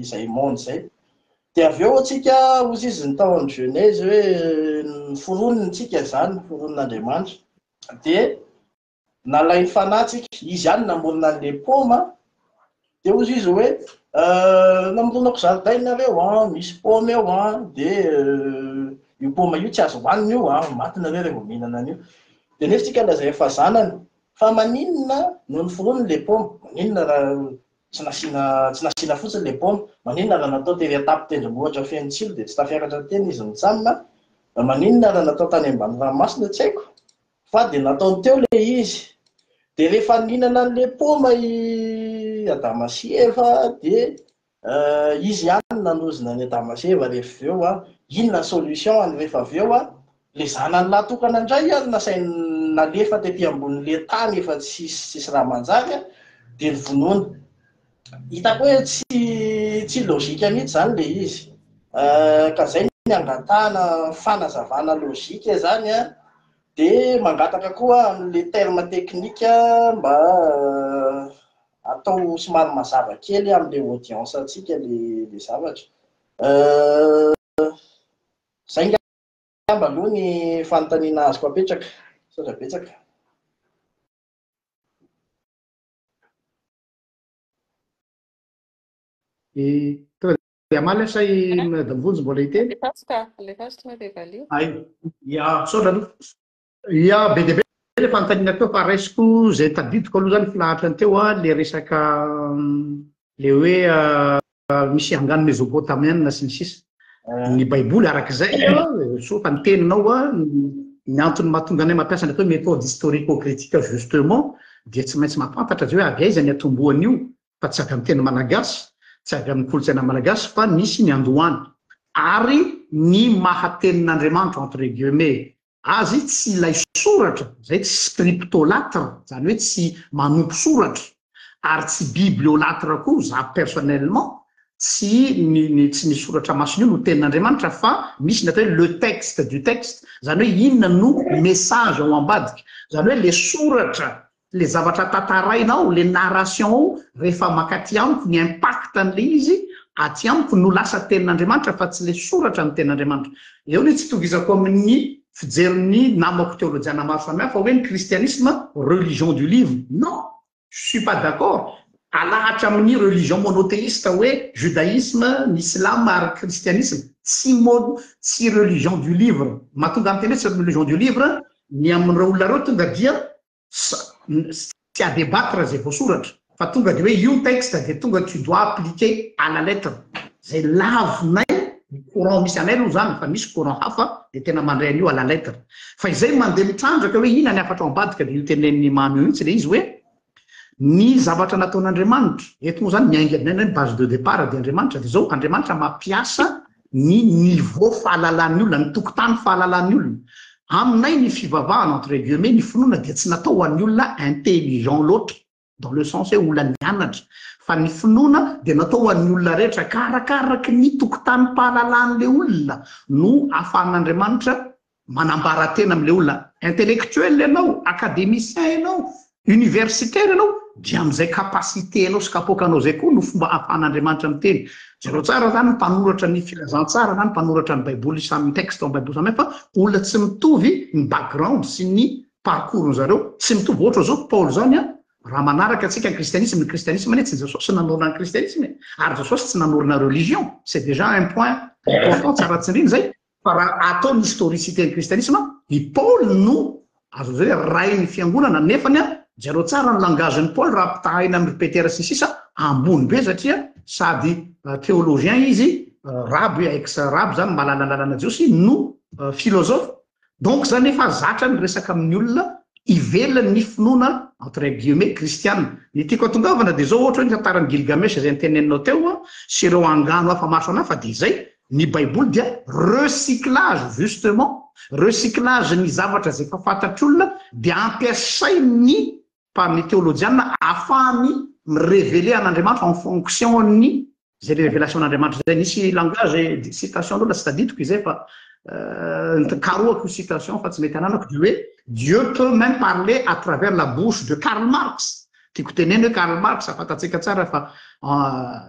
[SPEAKER 3] izay monde izay. Dia avy eo tsika hozy izy ny tao amin'ny Genèse hoe noforoniny tsika izany, noforonin'Andriamanitra. Dia nalainy fanahy tsika, izy ihany namorona an'ilay paoma, dia hozy izy hoe namoronako zaridaina nareo an, misy paoma eo an, dia io paoma io tsy azo hohanina io an, maty nareo rehefa mihinana an'io. Dia nefa tsika lazainy fa zanany, fa maninona no noforoniny ilay paoma, maninona raha tsy nasiana tsy nasiana fotsiny ilay paoma, maninona raha natao tery an-tampon-tendrombohitra feno tsilo dia tsy tafiakatra teny izy mitsam, maninona raha natao tany ambany ranomasina tsy haiko. Fa dia nataony teo ilay izy. Dia rehefa nihinana an'ilay paoma i Adama sy Eva dia izy ihany no nanozona an'i Adama sy Eva rehefa avy eo an. Inona ny solution any rehefa avy eo an? Ilay zanany lahy tokana indray an nasainy nalefa tety ambonin'ilay tany efa tsisy tsisy raha manjary an, dia novonoina. Hitako hoe tsy tsy logique mihitsy izany ilay izy. Ka izay ny angatahana fanazavana logique izany an, dia mangataka koa amin'ilay terme technique mba atao somary mazava kely amin'ilay audience antsika ilay zavatra. Izay angamba aloha ny fanontaniana azoko apetraka. Misaotra betsaka.
[SPEAKER 2] Tonga dia hamaly aho sa i Madame Vonjy mbola hiteny?
[SPEAKER 1] Alefaso ka, alefaso tonga dia valio.
[SPEAKER 2] Ay, ya, misaotra aloha. Ya, be dia be ilay fanontaniana teo fa raisiko izay tadidiko aloha izany filahatrany teo an, ilay resaka ilay hoe misy angano mesopotamiana sy ny sisa. Ny baiboly araka izay soa fa ny teninao ny antony mahatonga anay mampiasa ny atao hoe méthode historico-critique justement dia tsy maintsy mahafantatra zay hoe avy aiza ny atombohan'io fa tsy avy amin'ny teny malagasy, tsy avy amin'ny kolontsaina malagasy fa nisy ny andohany ary ny maha tenin'Andriamanitra entre guillemets azy tsy ilay soratra, izay tsy scriptolatre, izany hoe tsy manompo soratra, ary tsy bibliolatre koa, za personnellement tsy ny ny tsy ny soratra masina io no tenin'Andriamanitra fa misy ny atao hoe le texte du texte, izany hoe inona no message ao ambadika, izany hoe le soratra le zavatra tantaraina ao, le narration ao, rehefa mankaty amiko ny impact an'le izy aty amiko no lasa tenin'Andriamanitra fa tsy le soratra no tenin'Andriamanitra. Eo ny tsy itovizako amin'ny fijerin'ny namako teolojiana maro samihafa hoe ny kristianisme religion du livre. Non! Je suis pas d'accord. Alahatra amin'ny religion monothéiste hoe judaïsme, ny islam ary kristianisme. Tsy mono, tsy religion du livre. Mahatonga miteny hoe tsy religion du livre, ny amin'ireo olona ireo tonga dia tsy à débattre zay voasoratra fa tonga de hoe io texte de tonga tu dois appliquer à la lettre zay lavinay ny courant misy anay aloha zany fa misy courant hafa de tena mandray an'io à la lettre fa izay mandeha mitrandraka hoe inona ny hafatra ao ambadika de io tenenin'i Mamy io mihitsy le izy hoe ny zavatra nataon'Andriamanitra eto moa zany miainga ny hoe base de départ de Andriamanitra de zao Andriamanitra mampiasa ny niveau fahalalan'ny olona, ny tokotany fahalalan'ny olona. Aminay ny fivavahana entre guillemets, ny finoana dia tsy natao ho an'ny olona intelligent loatra, dans le sens hoe olona nianatra, fa ny finoana dia natao ho an'ny olona rehetra ka arakaraky ny tokotanim-pahalalan'ilay olona no ahafahan'Andriamanitra manambara tena amin'ilay olona intellectuel ianao, académicien ianao, universitaire ianao, dia amin'izay capacité anao sy kapoakanao izay koa no fomba ahafahan'Andriamanitra miteny. Jereo tsara izany ny mpanoratra ny filazantsara na ny mpanoratra ny baiboly samy texte ao amin'ny baiboly samy hafa, olona tsy mitovy ny background sy ny parcours-ny zareo, tsy mitovy, ohatra izao Paoly izany an, raha manaraka antsika ny kristianisme, ny kristianisme anie tsy Jesosy nanorina ny kristianisme e, ary Jesosy tsy nanorina religion, c'est déjà un point important tsara tsindrina izay, Fa raha atao ny historicité ny kristianisma, i Paoly no azo lazaina hoe rain'ny fiangonana, nefany an, jereo tsara ny langage-n'i Paoly raha ampitahaina amin'i Petera sy ny sisa, ambony be satria sady théologien izy, raby, ex raby zany, mahalala lalàna jiosy, no philosophe. Donc zany efa zatra ny resaka amin'ny olona. ivelan'ny finoana entre guillemets kristiana. Ny tiako hatongavana dia izao, ohatra hoe ny tantaran'i Gilgamesh izay noteneninao teo sy ireo angano hafa maro samihafa dia izay, ny baiboly dia recyclage justement, recyclage ny zavatra izay efa fantatr'olona dia ampiasain'ny ny teolojiana ahafahany mi-reveler an'Andriamanitra en fonction ny Zay le révélation n'Andriamanitra zay. Nisy langage citation aloha tsy tadidiko izay fa karohako io citation fa tsy mety ananako dia hoe Dieu peut même parler à travers la bouche de Karl Marx. Tiako teneno hoe Karl Marx fantatsika tsara fa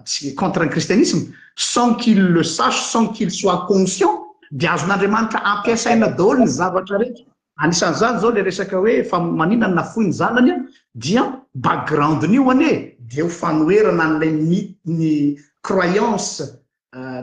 [SPEAKER 2] tsy contre ny christianisme sans qu'il le sache, sans qu'il soit conscient dia azon'Andriamanitra ampiasaina daholo ny zavatra rehetra. Anisan'izany izao ilay resaka hoe fa maninona no nafoy ny zanany dia background-n'io anie dia ho fanoherana an'ilay ny croyance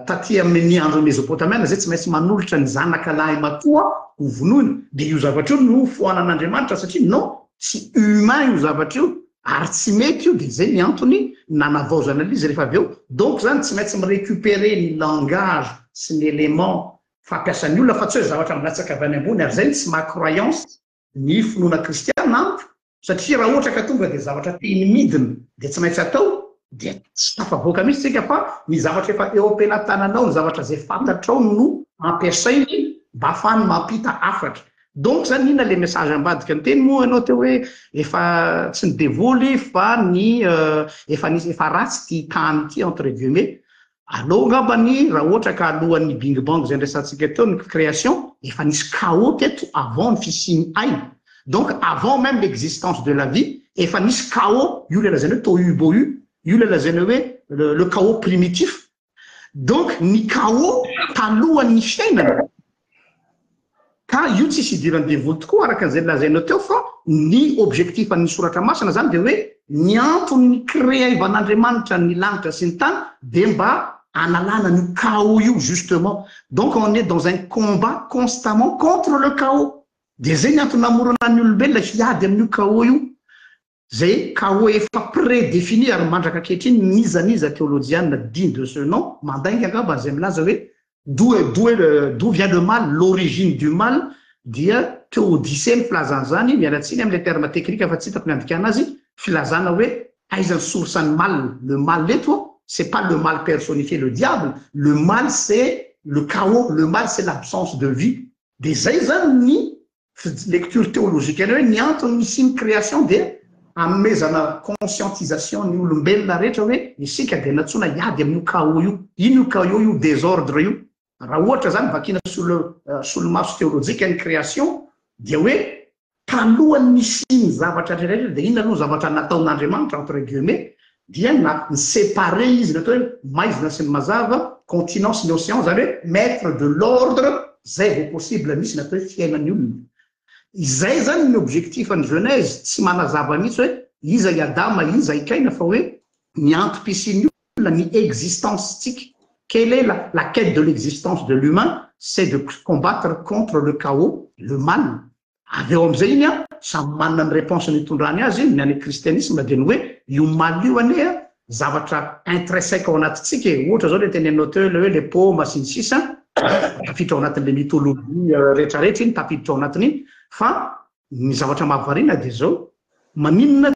[SPEAKER 2] taty amin'ny andron'ny Mesopotamiana izay tsy maintsy manolotra ny zanaka lahimatoa ho vonoina dia io zavatra io no foanan'Andriamanitra satria non tsy humain io zavatra io ary tsy mety io dia izay ny antony nanavaozana an'izy rehefa avy eo donc izany tsy maintsy mi-recuperer ny langage sy ny élément fampiasan'ny olona fa tsy hoe zavatra milatsaka avy any ambony ary izay no tsy maha croyance ny finoana kristiana amiko satria raha ohatra ka tonga dia zavatra teny midina dia tsy maintsy atao dia tsy tafavoaka mihitsy tsika fa ny zavatra efa eo am-pelatananao ny zavatra izay fantatrao no ampiasainy mba afahany mampita hafatra donc zany inona le message ambadika ny teny moa ianao teo hoe efa tsy ny devoly fa ny efa nisy efa ratsy ty tany ity entre guillemets Aleo angambany raha ohatra ka alohan'ny bing bang izay niresahantsika teo ny création efa nisy chaos teto avant ny fisian'ny aina. Donc avant même l'existence de la vie efa nisy chaos, io ilay lazaina hoe tohu-bohu, io ilay lazaina hoe le chaos primitif. Donc ny chaos talohan'ny fiainana. Ka io tsisy idiran'ny devoly tokoa araka an'izay nolazainao teo fa ny objectif an'ny soratra masina zany dia hoe ny antony ni-creavan'Andriamanitra ny lanitra sy ny tany dia mba analana an'io chaos io justement. Donc on est dans un combat constamment contre le chaos. Dia zay ny antony namorona ny olombelona hiady amin'io chaos io. Zay chaos efa prédéfini ary mandraka ankehitriny n'iza n'iza teolojiana digne de ce nom, mandainga angamba izay milaza hoe d'où est d'où est le d'où vient le mal, l'origine du mal dia théodicée ny filazana izany, miala tsiny amin'ilay terme technique fa tsy hitako ny handikana azy, filazana hoe aiza ny source ny mal, le mal eto c'est pas le mal personnifié le diable, le mal c'est le chaos, le mal c'est l'absence de vie, dia izay izany ny lecture théologique ny hoe ny antony nisian'ny création dia hanomezana conscientisation ny olombelona rehetra hoe isika dia nantsoina hiady amin'io chaos io. Ino io chaos io, désordre io? Raha ohatra zany vakiana sous le solomaso théologique ny création dia hoe talohan'ny nisian'ny zavatra rehetra dia inona aloha ny zavatra nataon'Andriamanitra entre guillemets dia na ni-separer izy ny atao hoe maizina sy ny mazava, continent sy ny océan, izany hoe mettre de l'ordre izay vao possible misy ny atao hoe fiainan'ny olona. Izay izany ny objectif an'ny Genèse, tsy manazava mihitsy hoe iza i Adama, iza i Kaina fa hoe ny antom-pisian'ny olona, ny existence-tsika. Quelle est la, la quête de l'existence de l'humain? C'est de combattre contre le chaos, le mal. Avy eo amin'izay iny an, samy manana ny réponse nitondrany azy, ny any kristianisme dia ny hoe io mal io anie an, zavatra intrinsèque ao anatintsika e, ohatra zao le teneninao teo le hoe le paoma sy ny sisa, tafiditra ao anatin'le mythologie retraretra iny, tafiditra ao anatin'iny, fa ny zavatra mahavariana dia zao, maninona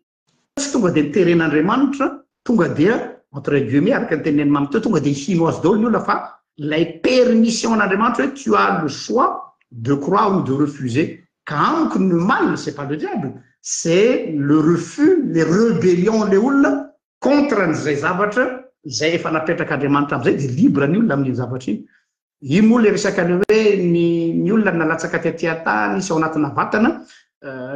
[SPEAKER 2] Tsy tonga dia niteren'Andriamanitra, tonga dia, entre guillemets, araka ny tenin'i Mamy teo, tonga dia hino azy daholo ny olona fa ilay permission an'Andriamanitra hoe tu as le choix de croire ou de refuser. Ka amiko ny mal, c'est pas le diable, c'est le refus, les rebellions le olona contre an'izay zavatra izay efa napetrak'Andriamanitra amin'izay dia libre ny olona amin'iny zavatra iny. Io moa le resaka le hoe ny ny olona nalatsaka tety an-tany sy ao anatina vatana,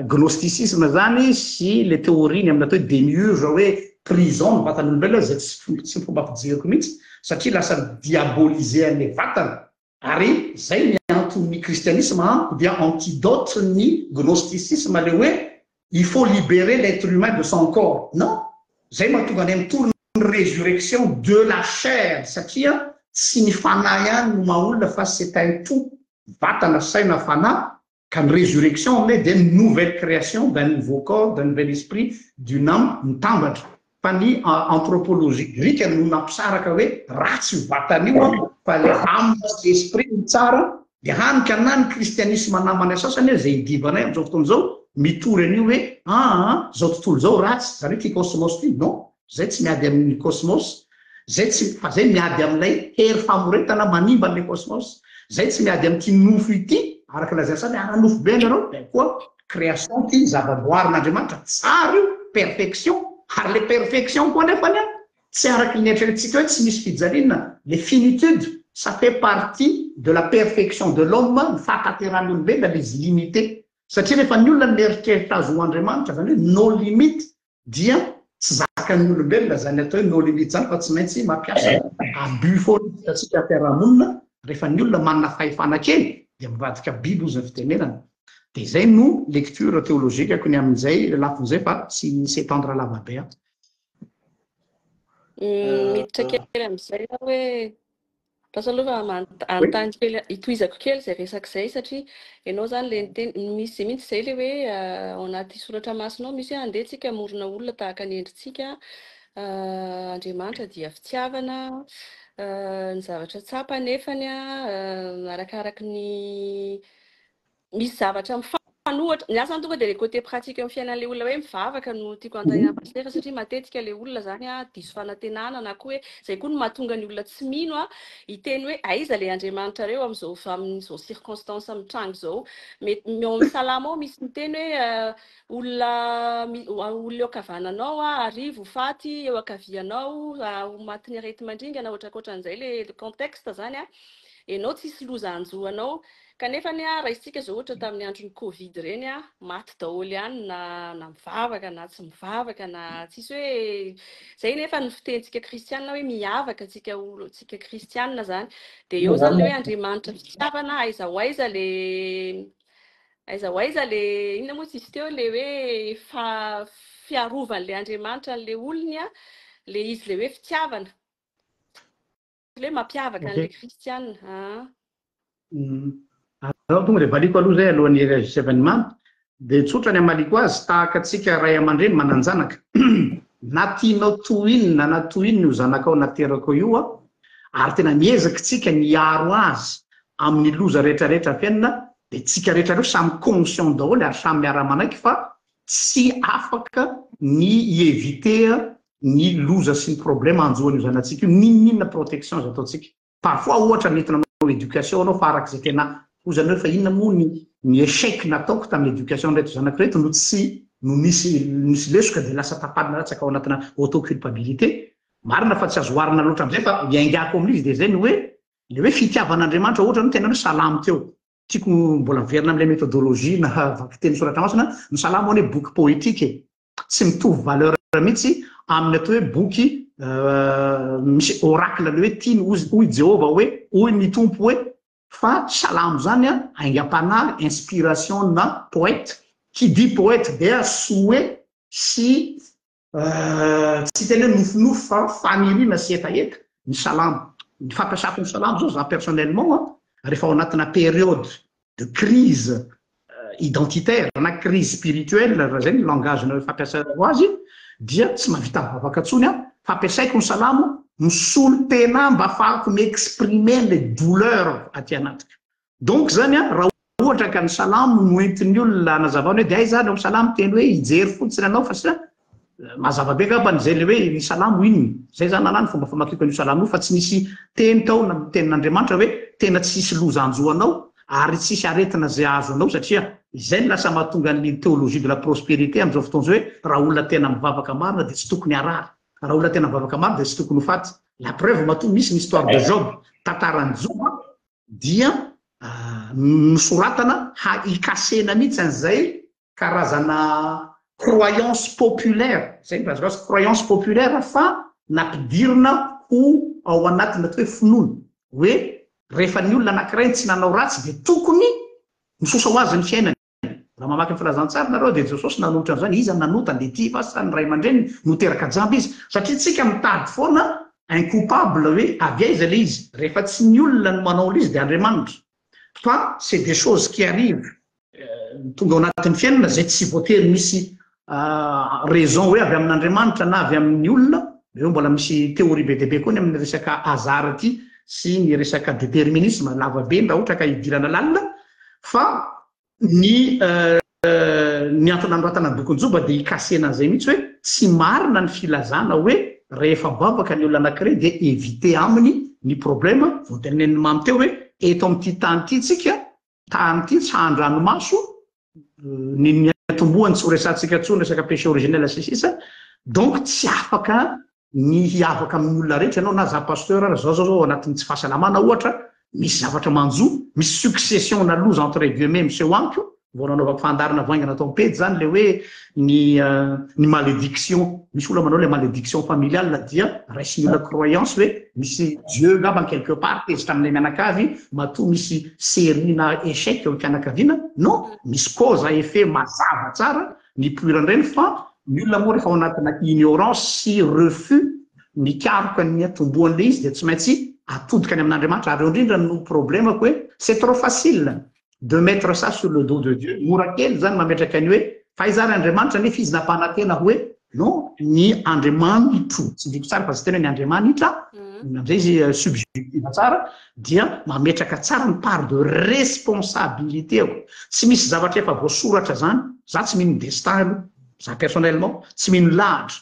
[SPEAKER 2] gnosticisme zany sy le théorie ny amin'ny atao hoe demiurge hoe prison ny vatan'olombelona izay tsy tsy fomba fijeriko mihitsy satria lasa mi-diaboliser an'ilay vatana ary zay ny anton'ny kristianisme amiko dia antidote ny gnosticisme le hoe Il faut liberer l'etre humain de son corps. Non! Zay mahatonga anay mitory ny resurrection de la chair satria tsy ny fanahy ihany no maha olona fa c'est un tout, vatana, saina, fanahy, ka ny resurrection aminay dia nouvelle création d'un nouveau corps, d'un nouvel esprit, d'une âme mitambatra. Fa ny anthropologie grika no nampisaraka hoe ratsy io vatana io an, fa ilay âme sy esprit no tsara, dia hany ka na ny kristianisma namanay sasany aza izay idivanay amin'izao fotoana izao. mitory an'io hoe aa zao tontolo zao ratsy, zany hoe ty cosmos ty, non, zay tsy miady amin'ny cosmos, zay tsy, fa zay miady amin'ilay hery famoretana manimba an'ilay cosmos, zay tsy miady amin'ity nofo ity, araka lazain'ny sasany hoe ara-nofo be nareo, dia koa création ty zava-boarin'Andriamanitra, tsara io, perfection, ary le perfection koa nefany an, tsy araky ny eritreretintsika hoe tsy misy fijaliana, le finitude, ça fait partie de la perfection de l'homme, ny fahatanterahan'ny olombelona le izy limité, satria rehefa ny olona mieritreritra azy ho Andriamanitra, zany hoe no limite, dia tsy zakan'ny olombelona zany atao hoe no limite zany fa tsy maintsy mampiasa abus foana izy hitantsika fiarahamonina, rehefa ny olona manana fahefana kely dia mivadika biby hozy ny fitenenana, dia izay no lecture théologique-ko ny amin'izay lafiny izay fa tsy s'étendre lava be aho.
[SPEAKER 1] Miditra kely amin'izay aho hoe lasa aloha fa hanontany kely, hitohizako kely izay resaka izay satria ianao izany ilay niteny, misy mihitsy izay ilay hoe ao anaty soratra masina ao misy hoe andeha tsika hamorona olona tahaka ny endritsika, Andriamanitra dia fitiavana, ny zavatra tsapa anefany arakaraky ny misy zavatra mifanohitra, ny ahy zany tonga dia le côté pratique eo amin'ny fiainan'ilay olona hoe mivavaka no tiako anontaniana an'i Pasitera satria matetika ilay olona zany an diso fanantenana na koa hoe izay koa no mahatonga ny olona tsy mino an hiteny hoe aiza ilay Andriamanitrareo amin'izao amin'izao circonstance mitranga izao, mety ao amin'ny salamo ao misy miteny hoe olona olona eo ankavananao an arivo ho faty eo ankavianao ho matin'ny areti-mandringana ohatrankoatran'izay ilay contexte zany an, ianao tsisy loza hanjo anao Kanefa anie a, raisintsika izao ohatra tamin'ny andron'ny covid ireny a, maty daholo ihany na na mivavaka na tsy mivavaka na tsisy hoe izay nefa ny fitenintsika kristianina hoe miavaka tsika olo tsika kristianina zany. Dia eo zany le hoe Andriamanitra fitiavana aiza ho aiza le aiza ho aiza le inona moa tsisy teo le hoe fa fiarovan'le Andriamanitra an'le olony a, le izy le hoe fitiavana. Le hoe mampiavaka an'ilay kristiana aa.
[SPEAKER 2] Alao tonga dia valiako aloha izay alohan'ny hi-réagissevany Mamy. Dia tsotra ny hamaliako azy, tahaka antsika ray aman-dreny manan-janaka. Na tianao toy inona na toy inona io zanakao naterakao io an, ary tena miezaka isika ny hiaro azy amin'ny loza rehetra rehetra fiainana, dia tsika rehetra ireo samy conscient daholo ary samy miara-manaiky fa tsy afaka ny hi-éviter ny loza sy ny problème hanjo an'io zanatsika io n'inon'inona protection izay ataontsika. Parfois ohatra mety nanao éducation anao fa araka izay tena hozany hoe fa inona moa ny ny échec nataoko tamin'ny éducation an'ireto zanako ireto no tsy no nisy nisy lesoka dia lasa tafadina latsaka ao anatina auto-culpabilité. Marina fa tsy azo oharina loatra amin'izay fa iaingako amin'izy dia izay ny hoe le hoe fitiavan'Andriamanitra ohatra no tena hoe salamo teo. Tiako mbola miverina amin'ilay méthodologie na vakiteny soratra masina, ny salamo anie boky poétique e. Tsy mitovy valeur mihitsy amin'ny atao hoe boky misy oracle le hoe tiany hoy Jehovah hoe, hoy ny Tompo hoe, fa salamo zany an aingam-panahy, inspiration na poète, qui dit poète dia souhait sy Tsy hiteny hoe nofinofy fa faniriana sy hetaheta ny salamo. Ny fampiasako ny salamo zao za personnellement an, rehefa ao anatina période de crise identitaire na crise spirituelle raha zay ny langage nareo fampiasanareo azy dia tsy mahavita mivavaka intsony aho fa ampiasaiko ny salamo misolo tena mba afahako mi-exprimer le douleur aty anatiko. Donc zany an, raha ohatra ka ny salamo no entin'ny olona hanazavana hoe dia aiza ary ao amin'ny salamo teny hoe hijery fotsiny anao fa sa mazava be angambany izay le hoe ny salamo inona. Izay zany nana ny fomba famakiako an'io salamo io fa tsy nisy teny tao na tenin'Andriamanitra hoe tena tsy hisy loza hanjo anao ary tsy hisy aretina izay hahazo anao satria izay no lasa mahatonga ny théologie de la prospérité amin'izao fotoana izao hoe raha olona tena mivavaka marina dia tsy tokony harary, raha olona tena mivavaka marina dia tsy tokony ho faty. La preuve matoa misy ny histoire de Job, tantaran'i Joba dia nosoratana hikasena mihitsy an'izay karazana croyance populaire, izay no filazako azy, croyance populaire fa nampidirina ho ao anatin'ny atao hoe finoana, hoe rehefa ny olona anankiray tsy nanao ratsy dia tokony misosa ho azy ny fiainany. Raha mamaky ny filazantsara nareo dia Jesosy nanolotra an'izany, iza no nanota, ny tia va sa ny ray aman-dreniny no teraka jamba izy? Satria tsika mitady foana un coupable hoe avy aiza ilay izy, rehefa tsy ny olona no manao ilay izy dia Andriamanitra. Fa c'est des choses qui arrivent, tonga ao anatin'ny fiainana izay tsy voatery misy raison hoe avy amin'Andriamanitra na avy amin'ny olona, eo mbola misy théorie be dia be koa ny amin'ny resaka hasard ity sy ny resaka déterminisme, lava be ny raha ohatra ka hidirana lalina fa ny. Ny antony nanoratana ny bokin'i Joba dia hikasena an'izay mihitsy hoe tsy marina ny filazana hoe rehefa mivavaka ny olona anankiray dia éviter aminy ny problème, vao tenenin'i Mamy teo hoe eto amin'ity tany ity tsika, tany ity tsy hahan-dranomaso, ny niantombohany tsy ho resahantsika intsony resaka péché originel sy ny sisa, donc tsy afaka ny hiavaka amin'ny olona rehetra ianao na za pasteur ara zao zao zao ao anatin'ny tsy fahasalamana ohatra misy zavatra manjo misy succession na loza entre guillemets miseho amiko vao nanaovako fandaharana vao haingana tao am-pejy zany le hoe ny ny malédiction misy olona manao le malédiction familiale dia raisin'ny olona croyance hoe misy Dieu ngamba quelque part tezitra aminay mianakavy matoa misy série na échec eo amin'ny fianakaviana non misy cause à effet mazava tsara nipoiran'ireny fa ny olona moa rehefa ao anatina ignorance sy refus mikaroka ny niatombohan'ilay izy dia tsy maintsy atodika any amin'Andriamanitra ary eo indrindra no problemako hoe c'est trop facile de mettre ça sur le dos de Dieu, mora kely izany mametraka ny hoe fa aiza ary Andriamanitra nefa izy nampanantena hoe non ny Andriamanitro, tsindriko tsara fa tsy tena hoe ny Andriamanitra, amin'izay izy subjective tsara dia mametraka tsara ny part de responsabilité-ko. Tsy misy zavatra efa voasoratra zany, za tsy mino destin aloha, za personnellement tsy mino lahatra,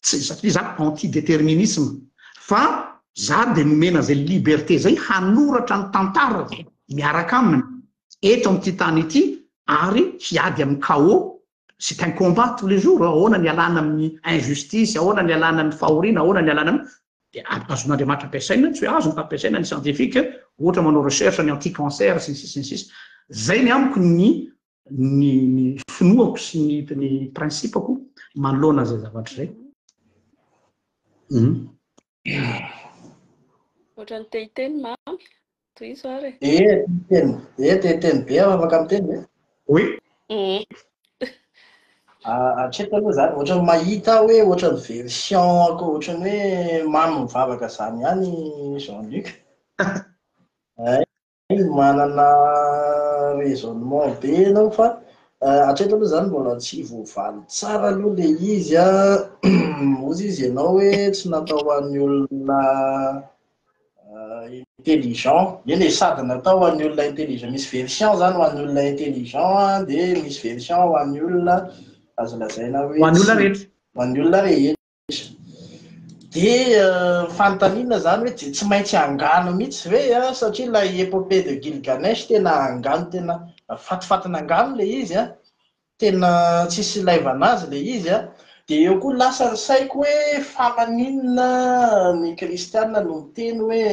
[SPEAKER 2] tsy satria za anti-déterminisme, fa za dia nomena zay liberté zay hanoratra ny tantarako miaraka aminy eto amin'ity tany ity ary hiady amin'ny chaos, c'est un combat tous les jours, ahoana ny hialana amin'ny injustice, ahoana ny hialana amin'ny fahoriana, ahoana ny hialana amin'ny dia azon'Andriamanitra ampiasaina, tsy hoe azony fa ampiasaina ny scientifique, ohatra manao recherche ny anti cancer sy ny sisa sy ny sisa. Zay ny amiko ny ny ny finoako sy ny ny principe-ko manoloana izay zavatra izay.
[SPEAKER 1] Ohatran'ny te hiteny Mamy. Tohizo ary
[SPEAKER 3] e. Eh, te hiteny, eh, te hiteny be aho, afaka miteny ve?
[SPEAKER 2] Oui.
[SPEAKER 3] Hatreto aloha zany, ohatran'ny mahita aho hoe ohatran'ny version-ko, ohatran'ny hoe mamy mivavaka zany ihany Jean Luc. Hay, manana raisonnement be ianao fa hatreto aloha zany mbola tsy voavaly tsara aloha le izy an, hozy izy ianao hoe tsy natao ho an'ny olona intelligent, eny e, sady natao ho an'ny olona intelligent, misy version zany ho an'ny olona intelligent dia misy version ho an'ny olona azo lazaina hoe
[SPEAKER 2] Ho an'ny olona rehetra.
[SPEAKER 3] Ho an'ny olona rehetra. Dia fanontaniana zany hoe tsy tsy maintsy angano mihitsy ve an, satria ilay épopée de Gilgamesh tena angano tena fatifatin'angano ilay izy an. Tena tsisy ilaivana azy le izy a! Dia eo koa lasa ny saiko hoe fa maninona ny kristiana no miteny hoe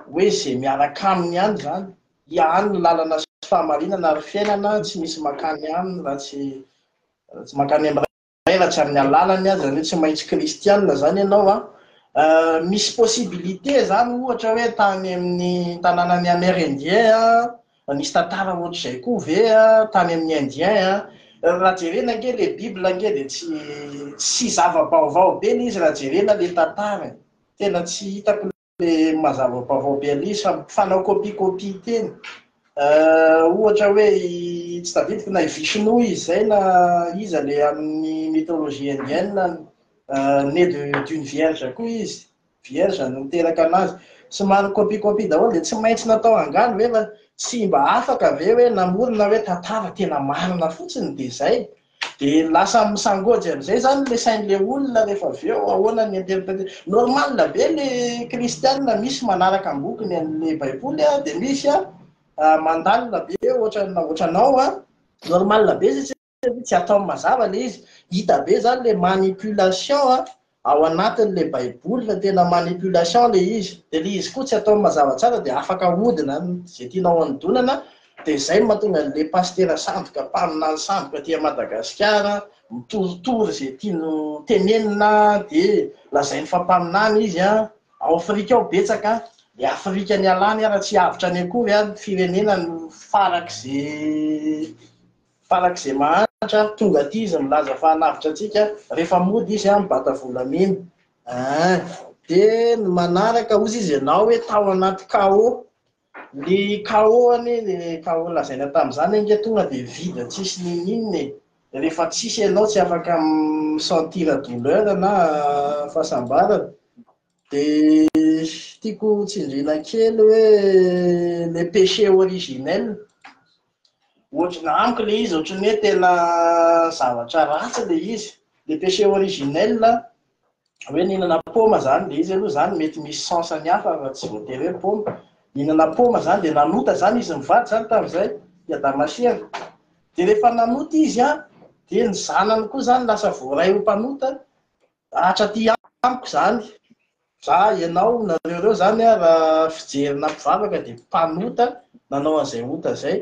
[SPEAKER 3] hoe ze miaraka aminy ihany zany, ihany ny lalana sy fahamarinana ary fiainana, tsy misy makany aminy raha tsy raha tsy mankany amin'ny Ray raha tsy amin'ny alalany aza, izany hoe tsy maintsy kristianina izany ianao an. Misy possibilité izany ohatra hoe tany amin'ny tanànan'ny Amérindien an, nisy tantara ohatr'izay koa ve an, tany amin'ny Indien an. Raha jerena ange ilay Bible ange dia tsy tsy zava-baovao be ilay izy raha jerena ilay tantara e. Tena tsy hitako Le mazava vaovao be an'izy fa mifanao copie copie teny. Ohatra hoe i tsy tadidiko na i Vishnu izy izay na iza le amin'ny mythologie indienne né de d'une vierge koa izy, vierge no niteraka anazy. Somary copie copie daholo dia tsy maintsy natao angano ve fa tsy mba afaka ve hoe namorona hoe tantara tena marina fotsiny dia izay. Dia lasa misangôjy amin'izay izany ilay sain'ilay olona rehefa avy eo, ahoana ny interpréter. Normal be ilay kristianina misy manaraka ambokony an'ilay baiboly an, dia misy an mandalina be ohatran'ny ohatranao an, normal be satria tsy ataony mazava ilay izy, hita be izany ilay manipulation an, ao anatin'ilay baiboly fa tena manipulation ilay izy, dia ilay izy koa tsy ataony mazava tsara dia afaka ahodina izay tianao hanodonana, dia izay no mahatonga an'ilay pasitera sandoka, mpaminany sandoka aty Madagasikara, mitoritory izay tiany ho tenenina dia lazainy fa mpaminany izy an, ao Afrika ao betsaka, ilay Afrika nialany ara tsy avotra any akory an, firenena no farak'izay Farak'izay mahantra, tonga aty izy milaza fa hanavotra antsika, rehefa mody izy mibata volamena. Ein. Dia ny manaraka hozy izy ianao hoe tao anaty chaos. Ny chaos anie, ny chaos lazaina tamin'izany ange tonga dia vide tsisy n'inon'inona e. Rehefa tsisy ianao tsy afaka mi-sentir douleur na fahasambarana. Dia tiako tsindriana kely hoe le péché originel. Ohatry ny amiko ilay izy ohatry ny hoe tena zavatra ratsy ilay izy. Le péché originel hoe nihinana paoma zany ilay izy aloha zany mety misy sens-ny hafa fa tsy voatery hoe paoma. Nihinana paoma zany dia nanota zany izy mivady zany tamin'izay, i Adama sy Eva. Dia rehefa nanota izy an, dia ny zanany koa zany lasa voaray ho mpanota hatraty amiko zany. Za, ianao, nareo ireo zany an, raha fijerina mpivavaka dia mpanota nanao an'izay ota izay,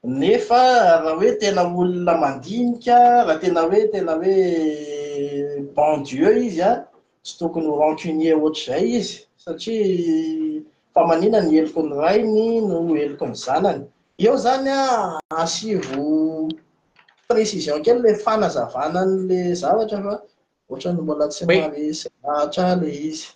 [SPEAKER 3] nefa raha hoe tena olona mandinika, raha tena hoe tena hoe bon Dieu izy an, tsy tokony ho rancunier ohatr'izay izy, satria fa manina ny heloky ny rainy no heloky ny zanany. Eo zany an, asivo précision kely le fanazavana an'le zavatra fa Ohatran'ny mbola tsy maharesy lahatra ahy ilay izy.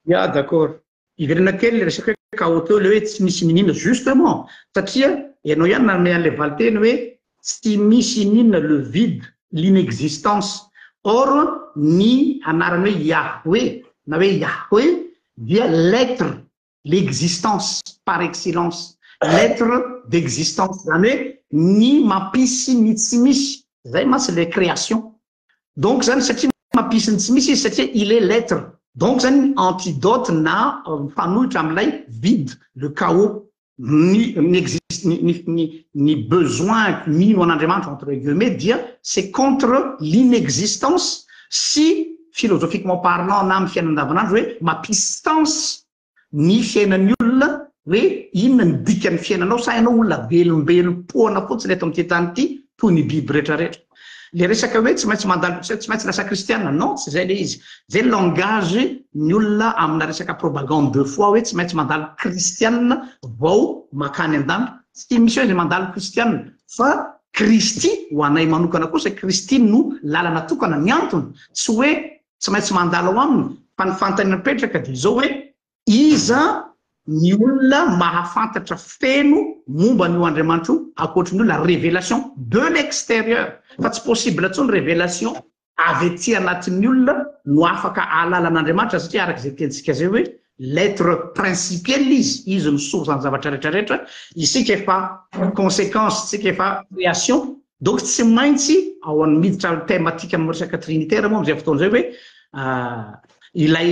[SPEAKER 2] Ya d'accord. Hiverina kely le resaka hoe chaos teo le hoe tsy misy ininona justement satria ianao ihany nanome an'ilay valinteny hoe tsy misy ininona le vide, l'inexistence. Or ny anarany hoe Yahweh na hoe Yahweh dia l'etre l'existence par excellence, l'etre d'existence, zany hoe ny mampisy ny tsy misy, zay mantsy le création. Donc zany satria mampisy ny tsy misy izy satria il est l'etre, donc zany ny antidote na mifanohitra amin'ilay vide, le chaos, ny ny exist ny ny ny ny besoin mino an'Andriamanitra entre guillemets dia c'est contre l'inexistence sy philosophiquement parlant na amin'ny fiainana andavanandro hoe mampisy sens ny fiainan'ny olona hoe inona ny dikan'ny fiainanao sa ianao olona velombelom-poana fotsiny eto amin'ity tany ity toy ny biby rehetrarehetra. Le resaka hoe tsy maintsy mandalo tsy maintsy lasa kristiana, non tsy zay le izy. Zay langage ny olona amina resaka propagande de foi hoe tsy maintsy mandalo kristiana vao makany an-danitra. Tsy misy hoe zay mandalo kristiana fa Kristy ho anay manokana kosa Kristy no lalana tokana. Ny antony tsy hoe tsy maintsy mandalo ao aminy fa ny fanontaniana mipetraka dia izao hoe Iza ny olona mahafantatra feno momba an'io Andriamanitra io ankoatry ny olona révélation de l'extérieur fa tsy possible intsony révélation avy aty anatin'ny olona no afaka ahalala an'Andriamanitra satria araka izay tenintsika izay hoe l'etre principiel izy, izy no source ny zavatra rehetra rehetra, isika efa conséquence, tsika efa création Donc tsy maintsy ao an miditra amin'ny thématique amin'ny resaka trinitaire moa amin'izay fotoana izay hoe ilay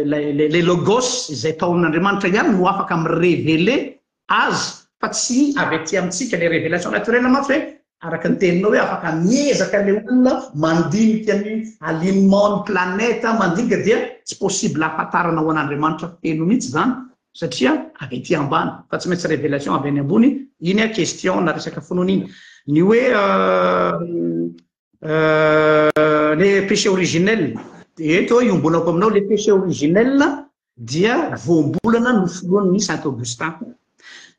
[SPEAKER 2] ilay le logos izay tao amin'Andriamanitra ihany no afaka mi-révéler azy fa tsy avy aty amintsika le révélation naturelle mantsy hoe araka ny teninao hoe afaka miezaka le olona mandinika ny alignement ny planète mandinika dia tsy possible ahafantarana ho an'Andriamanitra feno mihitsy izany satria avy aty ambany fa tsy maintsy révélation avy any ambony iny a question na resaka finoana iny ny hoe le péché originel eto iombonako aminao le péché originel dia voambolana noforonin'i Saint Augustin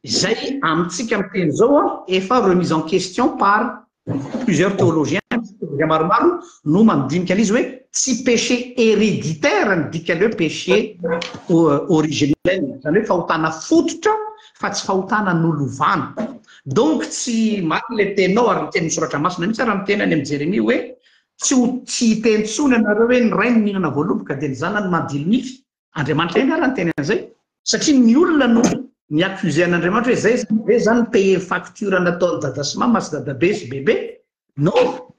[SPEAKER 2] izay amintsika miteny zao a efa remise en question par plusieurs théologiens, théologiens maromaro no mandinika an'izy hoe tsy péché héréditaire ny dikan'ny hoe péché originel, izany hoe fahotana fototra fa tsy fahotana nolovana. Donc tsy marina ilay teninao ary ny tenin'ny soratra masina mihitsy ary miteny any amin'i Jeremia hoe tsy ho tsy hiteny intsony ianareo hoe ny rainy nihinana voaloboka dia ny zanany madilo nify. Andriamanitra ihany ary niteny an'izay satria ny olona no ni-accuser an'Andriamanitra hoe zay zany ve zany payer facture nataon'i dada sy mama sy dadabe sy bebe? Non!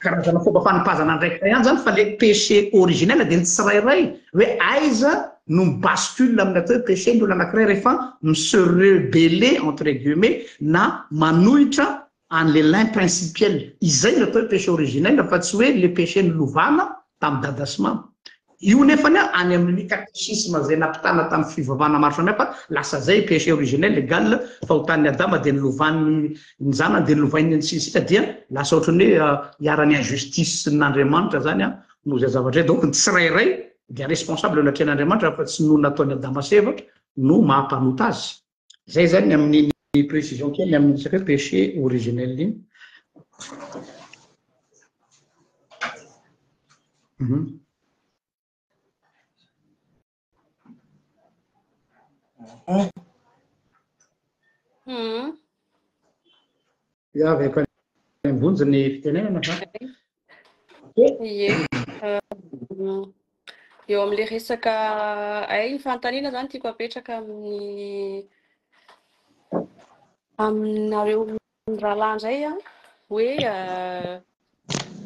[SPEAKER 2] Karazana fomba fanipazana andraikitra ihany zany fa le péché originel dia ny tsirairay hoe aiza no mi-bascule amin'ny atao hoe péché ny olona anankiray rehefa mi-se rebeller entre guillemets na manohitra an'le lin principiel. Izay no atao hoe péché originel fa tsy hoe le péché nolovana tamin'i dada sy mama. Io nefany any amin'ny catéchisme izay nampitana tamin'ny fivavahana maro samihafa, lasa zay péché originel égal fahotan'i Adama dia nolovan'ny ny zanany dia nolovainy ny sy ny sisa dia lasa ohatran'ny hoe iharan'ny injustice-n'Andriamanitra zany noho izay zavatra izay. Donc ny tsirairay dia responsable eo anatrehan'Andriamanitra fa tsy noho nataon'i Adama sy Eva no maha mpanota azy. Zay zany ny amin'iny précision kely ny amin'ny resaka hoe péché originel iny. Mhm. Ya, avy efa ambonjy ny fitenenana fa.
[SPEAKER 1] Ie. Eo amin'ilay resaka hay ny fanontaniana izany tiako apetraka amin'ny aminareo. rahalahy indray an, hoe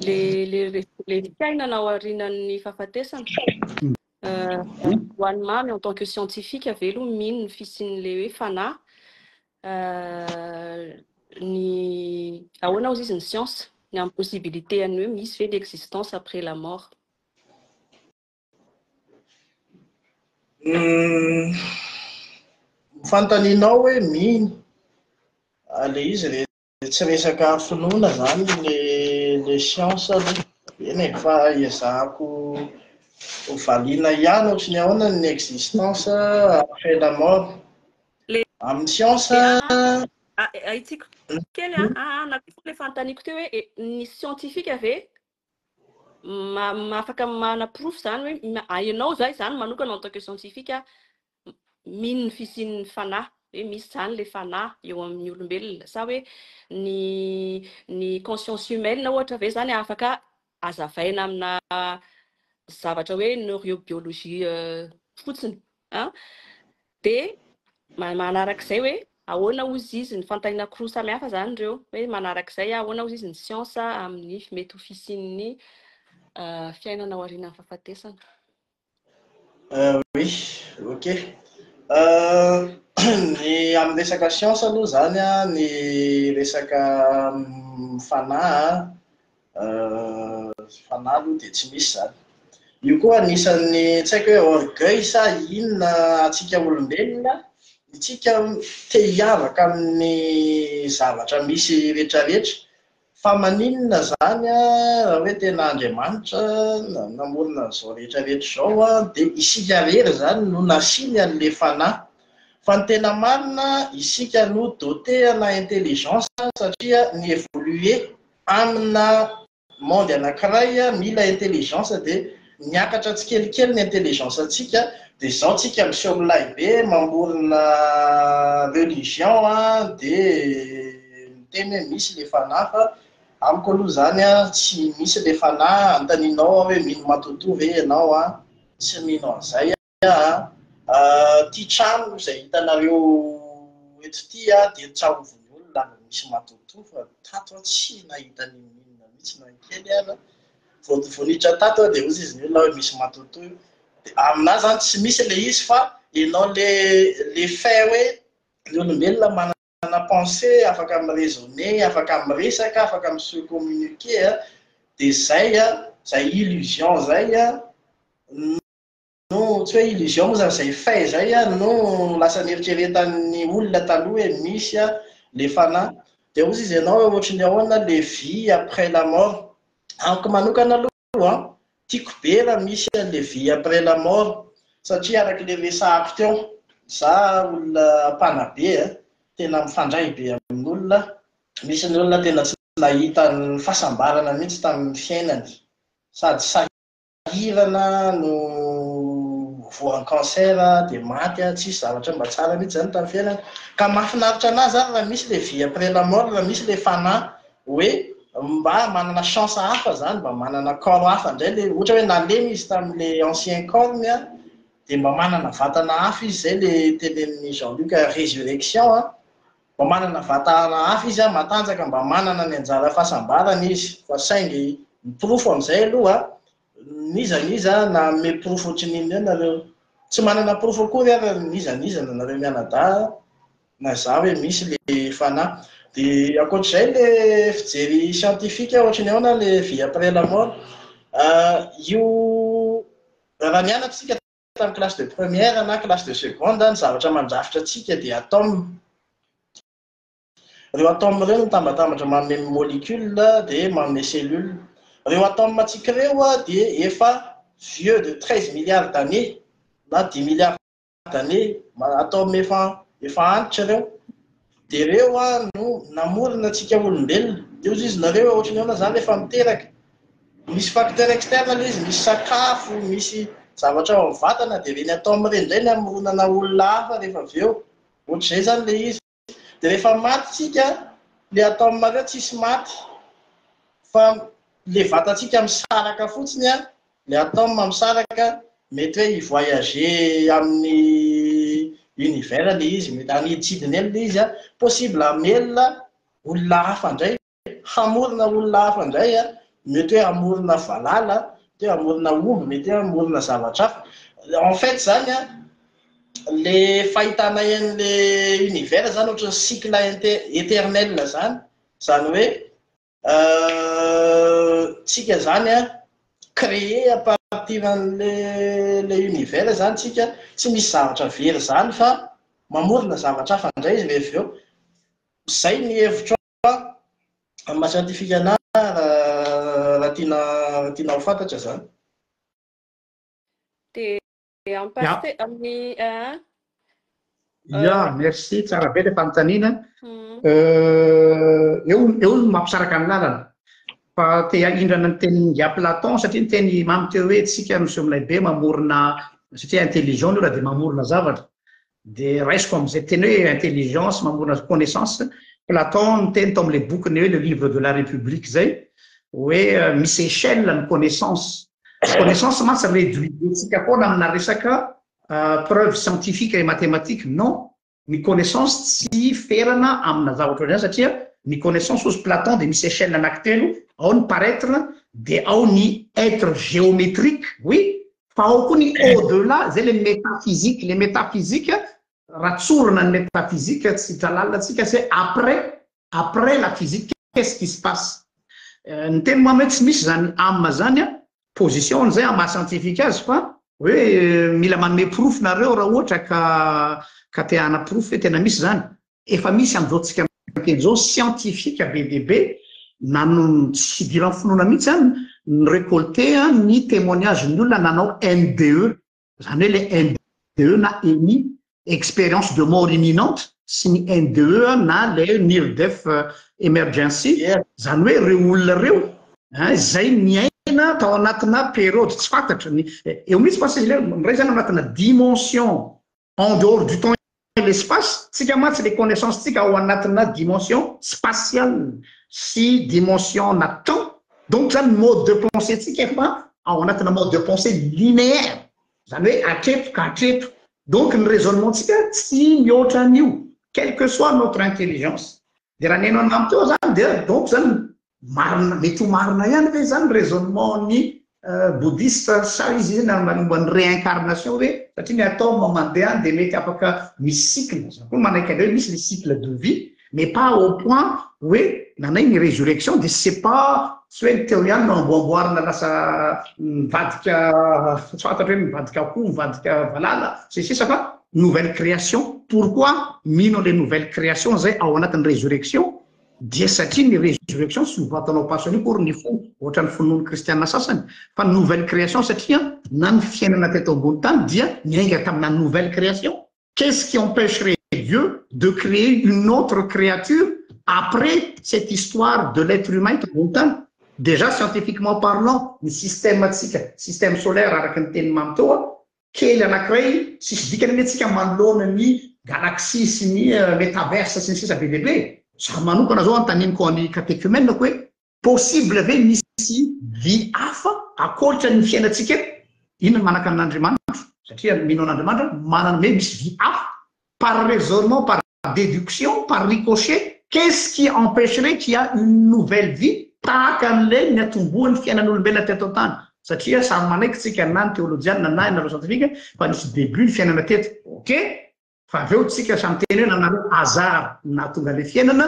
[SPEAKER 1] le le le fiainana ao aorianan'ny fahafatesana. Ho an'i Mamy en tant que scientifique ve aloha mino ny fisian'ilay hoe fanahy? Ny ahoana hozy izy ny science? Ny amin'ny possibilité an'ny hoe misy ve ny existence après la mort?
[SPEAKER 3] Ny fanontanianao hoe mino, ilay izy re tsy resaka finoana izany ilay science aloha. Eny e, fa ezahako ho valiana ihany ohatry ny ahoana ny existence après la mort. Amin'ny science.
[SPEAKER 1] Ahitsiko kely an, na koa ilay fanontaniako teo hoe ny scientifique ve afaka manaporofo izany hoe ianao izay izany manokana en tant que scientifique mino ny fisian'ny fanahy, hoe misy izany ilay fanahy eo amin'ny olombelona, sa hoe ny ny conscience humaine ohatra ve izany afaka hazavaina amina zavatra hoe neurobiologie fotsiny an? Dia manarak'izay hoe ahoana hozy izy, ny fanontaniana roa samy hafa izany ireo, hoe manarak'izay ahoana hozy izy ny siansa amin'ny mety ho fisian'ny fiainana aorianan'ny fahafatesana.
[SPEAKER 3] Oui, ok. Ny amin'ny resaka siansa aloha izany an, ny resaka fanahy an, fanahy aloha dia tsy misy izany. Io koa anisan'ny tsy haiko hoe orgueil sa inona antsika olombelona, isika te hiavaka amin'ny zavatra misy rehetrarehetra. Fa maninona izany raha hoe tena Andriamanitra namorona an'izao rehetrarehetra izao dia isika irery izany no nasiany an'ilay fanahy. Fa ny tena marina isika no doter-na intelligence satria ni-evoluer amina monde anakiray mila intelligence dia miakatra tsikelikely ny intelligence ntsika dia zao tsika miseho milay be mamorona religion dia miteny hoe misy le fanahy fa amiko aloha zany tsy misy le fanahy anontanianao aho hoe mino matotoa ve ianao tsy mino an'izay aho a! Ity trano izay hitanareo eto ity dia tsarovin'ny olona ary misy matotoa fa tato aho tsy nahita n'inon'inona mihitsy na kely aza. Vao vao niditra tato aho dia hozy izy ny olona hoe misy matotoa io. Dia aminahy izany tsy misy ilay izy fa ianao le le fait hoe ny olombelona manana pensée, afaka mi-raisonner, afaka miresaka, afaka mi-se communiquer dia izay izay illusion izay no tsy hoe illusion moa zany izay fait izay no lasa nieritreretan'ny olona taloha hoe misy le fanahy. Dia hozy izy ianao hoe ohatry ny ahoana le vie après la mort. Amiko manokana aloha an, tiako be raha misy an'le vie après la mort satria araka le resahako teo, za olona mpanabe tena mifandray be amin'olona, misy ny olona tena tsy nahita ny fahasambarana mihitsy tamin'ny fiainany sady sahy sahirana no voan'ny cancer dia maty tsisy zavatra mba tsara mihitsy zany tamin'ny fiainana. Ka mahafinaritra anah zany raha misy le vie après la mort, raha misy le fanahy hoe mba manana chance hafa zany, mba manana corps hafa indray le, ohatra hoe nalemy izy tamin'le ancien corps-ny dia mba manana vatana hafa izy, zay le tenenin'i Jean Luc résurrection an, mba manana vatana hafa izy an, matanjaka, mba manana ny anjara fahasambarany izy, fa saingy ny porofo amin'izay aloha, n'iza n'iza na hanome porofo ohatry ny inona eo nareo, tsy manana porofo akory ary n'iza n'iza na nareo mianadahy na izaho hoe misy le fanahy. Dia ankoatr'izay le fijery scientifique ohatry ny ahoana le vie après la mort, io raha nianatra isika tamin'ny classe de première na classe de seconde, ny zavatra mandrafitra antsika dia atome. Ireo atome ireo no mitambatambatra manome molecule dia manome cellule. Ireo atome antsika ireo dia efa vieux de 13 milliards d'années na 10 milliards d'années, atome efa efa antitra ireo. Dia ireo no namorona antsika olombelona. Dia hozy izy nareo ohatran'ny ahoana izany rehefa miteraka. Misy facteur externe ilay izy, misy sakafo, misy zavatra ao amin'ny vatana dia ireny atome ireny indray no hamoronana olona hafa rehefa avy eo. Ohatr'izay izany ilay izy. Dia rehefa maty tsika, ilay atome ireo tsisy maty fa ilay vatantsika misaraka fotsiny an, ilay atome misaraka, mety hoe hi-voyager amin'ny univers ilay izy, mety hanidintsidina eny ilay izy an, possible hamelona. olona hafa indray, hamorona olona hafa indray, mety hoe hamorona valala, mety hoe hamorona omby, mety hoe hamorona zavatra hafa. En fait zany an, le fahitanay an'le univers zany ohatran'ny cycle éternel zany, zany hoe Tsika zany an, créé à partir an'le le univers zany tsika, tsy misy zavatra very zany fa mamorona zavatra hafa indray izy rehefa avy eo. Zay ny hevitro an, amin'ny maha scientifique anah raha tiana raha tiana ho fantatra zany.
[SPEAKER 1] Dia amin'ny amin'ny ah.
[SPEAKER 2] Ya, merci, tsara be le fanontaniana. Eo eo no mampisaraka ny lalana. Fa te hahindrana ny tenin'i Platon satria ny teny mamy teo hoe tsika miseho milay be mamorona satria intelligent ny olona dia mamorona zavatra. Dia raisiko amin'izay teny hoe intelligence mamorona connaissance. Platon niteny tao amin'ilay bokiny hoe le livre de la république izay hoe misy échelle ny connaissance. Connaissance mantsy réduire-tsika foana amina resaka preuve scientifique et mathématique, non, ny connaissance tsy ferana amina zavatra ohatr'izany satria ny connaissance hozy Platon dia misy échelle anankitelo, ao ny paraître, dia ao ny être géométrique, oui, fa ao koa ny au delà, zay le métaphysique, le métaphysique raha tsorina ny métaphysique tsy hiditra lalina tsika, c'est après, après la physique qu'est-ce qui se passe? Ny teny mamy hoe tsy misy zany âme zany an, position-ny zay amin'ny maha scientifique azy fa hoe mila manome porofo nareo raha ohatra ka ka te hanaporofo hoe tena misy zany. Efa misy amin'izao tsika miteny izao scientifique be dia be nano tsy idiran'ny finoana mihitsy an, ni-recolter ny témoignage-n'ny olona nanao NDE. Izany hoe ilay NDE na EMI, expérience de mort imminente, sy ny NDE na ilay near death emergency, izany hoe ireo olona ireo izay niaina tao anatina période tsy fantatra, ny eo mihitsy mantsy izy ilay miray izany ao anatina dimension en dehors du temps et l'espace, tsika mantsy le connaissance tsika ao anatina dimension spatiale sy dimension na temps, donc zany mode de pensée tsika efa ao anatina mode de pensée linéaire, zany hoe hatreto ka hatreto, donc ny raisonnement tsika tsy mihoatra an'io, quelle que soit notre intelligence. Dia raha neno an'i Mamy teo aho zany dia donc zany marina, mety ho marina ihany ve zany raisonnement ny bouddhiste sa izy izy na momba ny réincarnation hoe satria ny atome mandeha any dia mety afaka misy cycle, za koa manaiky an'ireo hoe misy le cycle de vie mais pas au point hoe nanay ny résurrection dia c'est pas tsy hoe ny teo ihany no amboamboarina lasa mivadika tsy fantatra hoe mivadika akoho mivadika valala sy ny sisa fa nouvelle création, pourquoi mino an'ilay nouvelle création zay ao anatin'ny résurrection dia satria ny résurrection tsy ho passion akory ny fo ohatran'ny finoan'ny kristiana sasany fa nouvelle création satria na ny fiainana teto ambony tany dia niainga tamina nouvelle création, qu'est-ce qui empêcherait Dieu de créer une autre créature après cette histoire de l'être humain eto ambony tany? Déjà scientifiquement parlant ny système tsika système solaire araka ny tenin'i Mamy teo Kely anakiray tsisy dikany anie tsika manoloana ny galaxie sy ny metaverse sy ny sisa be dia be. Za manokana zao antaniniko any catéchumène ko hoe possible ve misy vie hafa akoatra ny fiainantsika eto? Inona ny manakana an'Andriamanitra? Satria mino an'Andriamanitra aho, manana hoe misy vie hafa par raisonnement, par déduction, par ricochet, qu'est-ce qui empecherait qu'il y a une nouvelle vie tahaka an'ilay niatombohan'ny fiainan'olombelona teto an-tany? Satria samy manaiky tsika na ny teolojiana na ianareo scientifique fa nisy début ny fiainana teto. Ok, fa avy eo tsika samy teny hoe nanareo hasard no nahatonga ilay fiainana,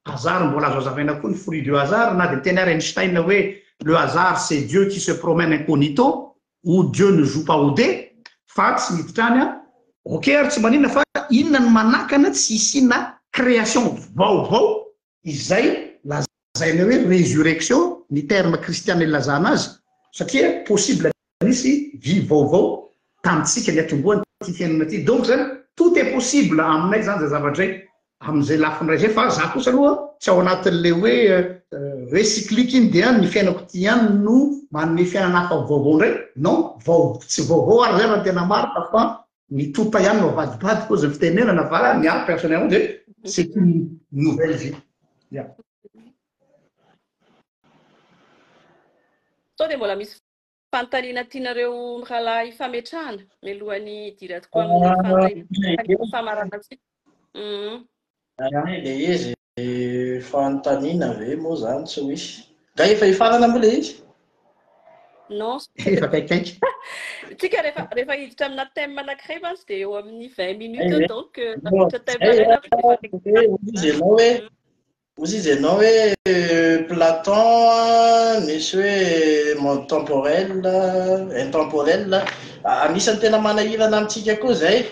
[SPEAKER 2] hasard mbola azo azavaina koa ny fruit du hasard na dia niteny ary Einstein hoe le hasard c'est Dieu qui se promène incognito, ou Dieu ne joue pas au dé fa tsy miditra any aho, ok ary tsy maninona fa inona no manakana tsy hisiana création vaovao izay lazaina hoe résurrection ny terme kristiana ilazana azy satria possible nisy vie vaovao tamintsika niatombohany ity fiainana ity donc zany tout est possible aminay zany zay zavatra zay amin'izay lafiny iray izay fa za kosa aloha tsy ao anatin'le hoe hoe cyclique iny dia ny fiainako ity ihany no manome fiainana hafa vaovao indray non vao tsy vaovao ary zay raha ny tena marina fa ny tota ihany no avadibadika hozy ny fitenenana fa ny ahy personnellement dia c'est une nouvelle vie ya.
[SPEAKER 1] Sao dia mbola misy Fanontaniana tianareo mirahalahy fametrahana mialohan'ny hidirako amin'ny fanontaniana famaranantsika.
[SPEAKER 3] Ilay izy. Fanontaniana ve moa izany tsy ho hisy? Nga efa hifarana moa ilay izy?
[SPEAKER 1] Non.
[SPEAKER 2] Efa akaikikaiky.
[SPEAKER 1] Tsika rehefa rehefa hiditra amina thème anankiray mantsy dia eo amin'ny 20 minutes eo donc tafiditra thème iray na efa
[SPEAKER 3] Hoy izy ianao hoe hoy izy ianao hoe Platon misy hoe monde temporel, intemporel. Anisan'ny tena manahirana amintsika koa izay.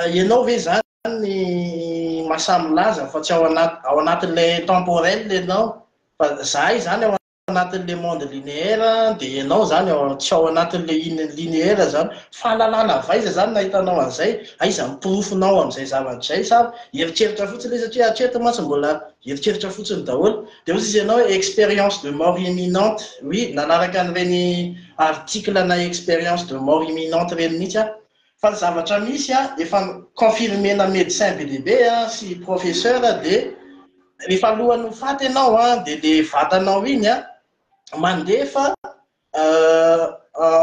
[SPEAKER 3] Ianao ve izany ny mahasahy milaza fa tsy ao anaty ao anatin'ilay temporel ianao fa zahay izany ao anatin'ilay monde linéaire dia ianao izany ao tsy ao anatin'ilay linéaire izany fahalalana avy aiza izany nahitanao an'izay aiza ny porofonao amin'izay zavatra izay sa eritreritra fotsiny ilay satria hatreto mantsy mbola eritreritra fotsiny daholo dia hoy izy ianao hoe expérience de mort imminente oui nanaraka an'ireny article na expérience de mort imminente ireny mihitsy aho Fa ny zavatra misy an, efa confirmer-na médecin be dia be an, sy professeur dia rehefa alohan'ny ho faty ianao an, dia le vatanao iny an, mandefa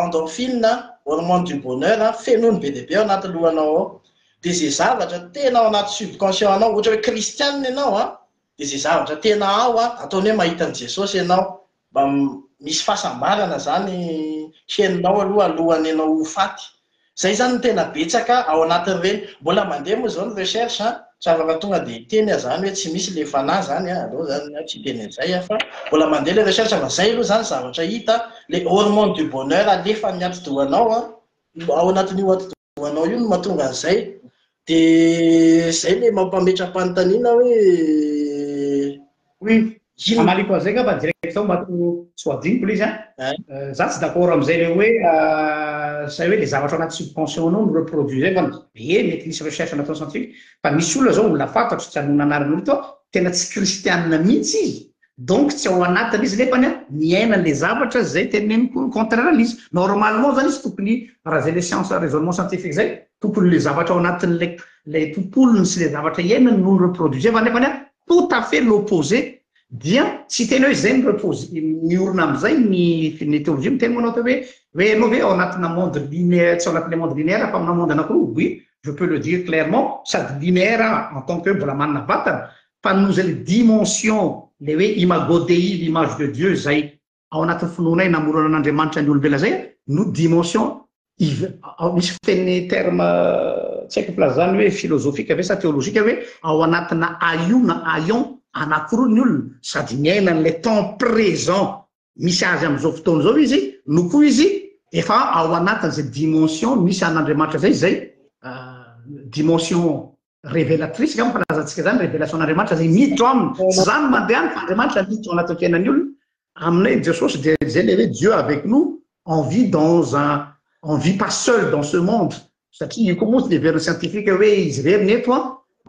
[SPEAKER 3] endorphine, hormone du bonheur an, fenoiny be dia be ao anaty lohanao ao. Dia izay zavatra tena ao anaty subconscient anao, ohatra hoe kristianina ianao an, dia izay zavatra tena ao an, ataony hoe mahita an'i Jesosy ianao, Mba misy fahasambarana zany henonao aloha alohan'ny ianao ho faty. Zay zany no tena betsaka ao anatin'ireny. Mbola mandeha moa izao ny recherche an, tsy afaka tonga dia hiteny aho zany hoe tsy misy le fanahy zany an, aleo zany aho tsy hiteny an'izay aho fa mbola mandeha le recherche fa zay aloha zany zavatra hita, le hormone du bonheur alefan'ny atidohanao an, ao anatin'io atidoha Ho anao io no mahatonga an'izay. Dia izay ilay mampametra-panontaniana hoe
[SPEAKER 2] Oui, hamaliko an'izay angamba direct zao mba tsy ho adinoko ilay izy an. Za tsy d'accord amin'izay ilay hoe izay hoe ilay zavatra ao anaty subconscient anao no reproduire fa ie mety misy recherche nataon'ny scientifique fa misy olona zao olona fantatro tsy hanonona anarana olona eto aho, tena tsy kristianina mihitsy izy Donc tsy ao anatiny izy nefany an miaina anle zavatra zay teneniko ny contraire anle izy. Normalement zany izy tokony raha zay le science raisonnement scientifique zay tokony le zavatra ao anatin'le le tontolony sy le zavatra iainany no ni-reproduire fa nefany an tout à fait l'opposé dia tsy hiteny hoe zay no repose miorina amizay ny ny théologie miteny moa anao hoe hoe ianao ve ao anatina monde linéaire tsy ao anatin'le monde linéaire fa amina monde anakiroa oui je peux le dire clairement sady linéaire en tant que mbola manana vatana Fa noho izay le dimension le hoe imago Dei, l'image de Dieu izay ao anatin'ny finoanay namoronan'Andriamanitra ny olombelona izay no dimension ive, misy fiteny terme tsy haiko filaza zany hoe philosophique ve sa théologique hoe ao anatina aio na aion anankiroa ny olona sady miaina an'ilay temps présent misy azy amin'izao fotoana izao izy no koa izy efa ao anatin'izay dimension misy an'Andriamanitra izay izay dimension révélatrice angamba filazantsika izany, révélation an'Andriamanitra izay miditra ao aminy. Tsy izany no mandeha any fa Andriamanitra miditra ao anatin'ny fiainan'ny olona. Aminay Jesosy dia izay ilay hoe Dieu avec nous, on vit dans un, on vit pas seul dans ce monde. Satria io koa moa tsy dia heverin'ny scientifique hoe izy irery ny eto an,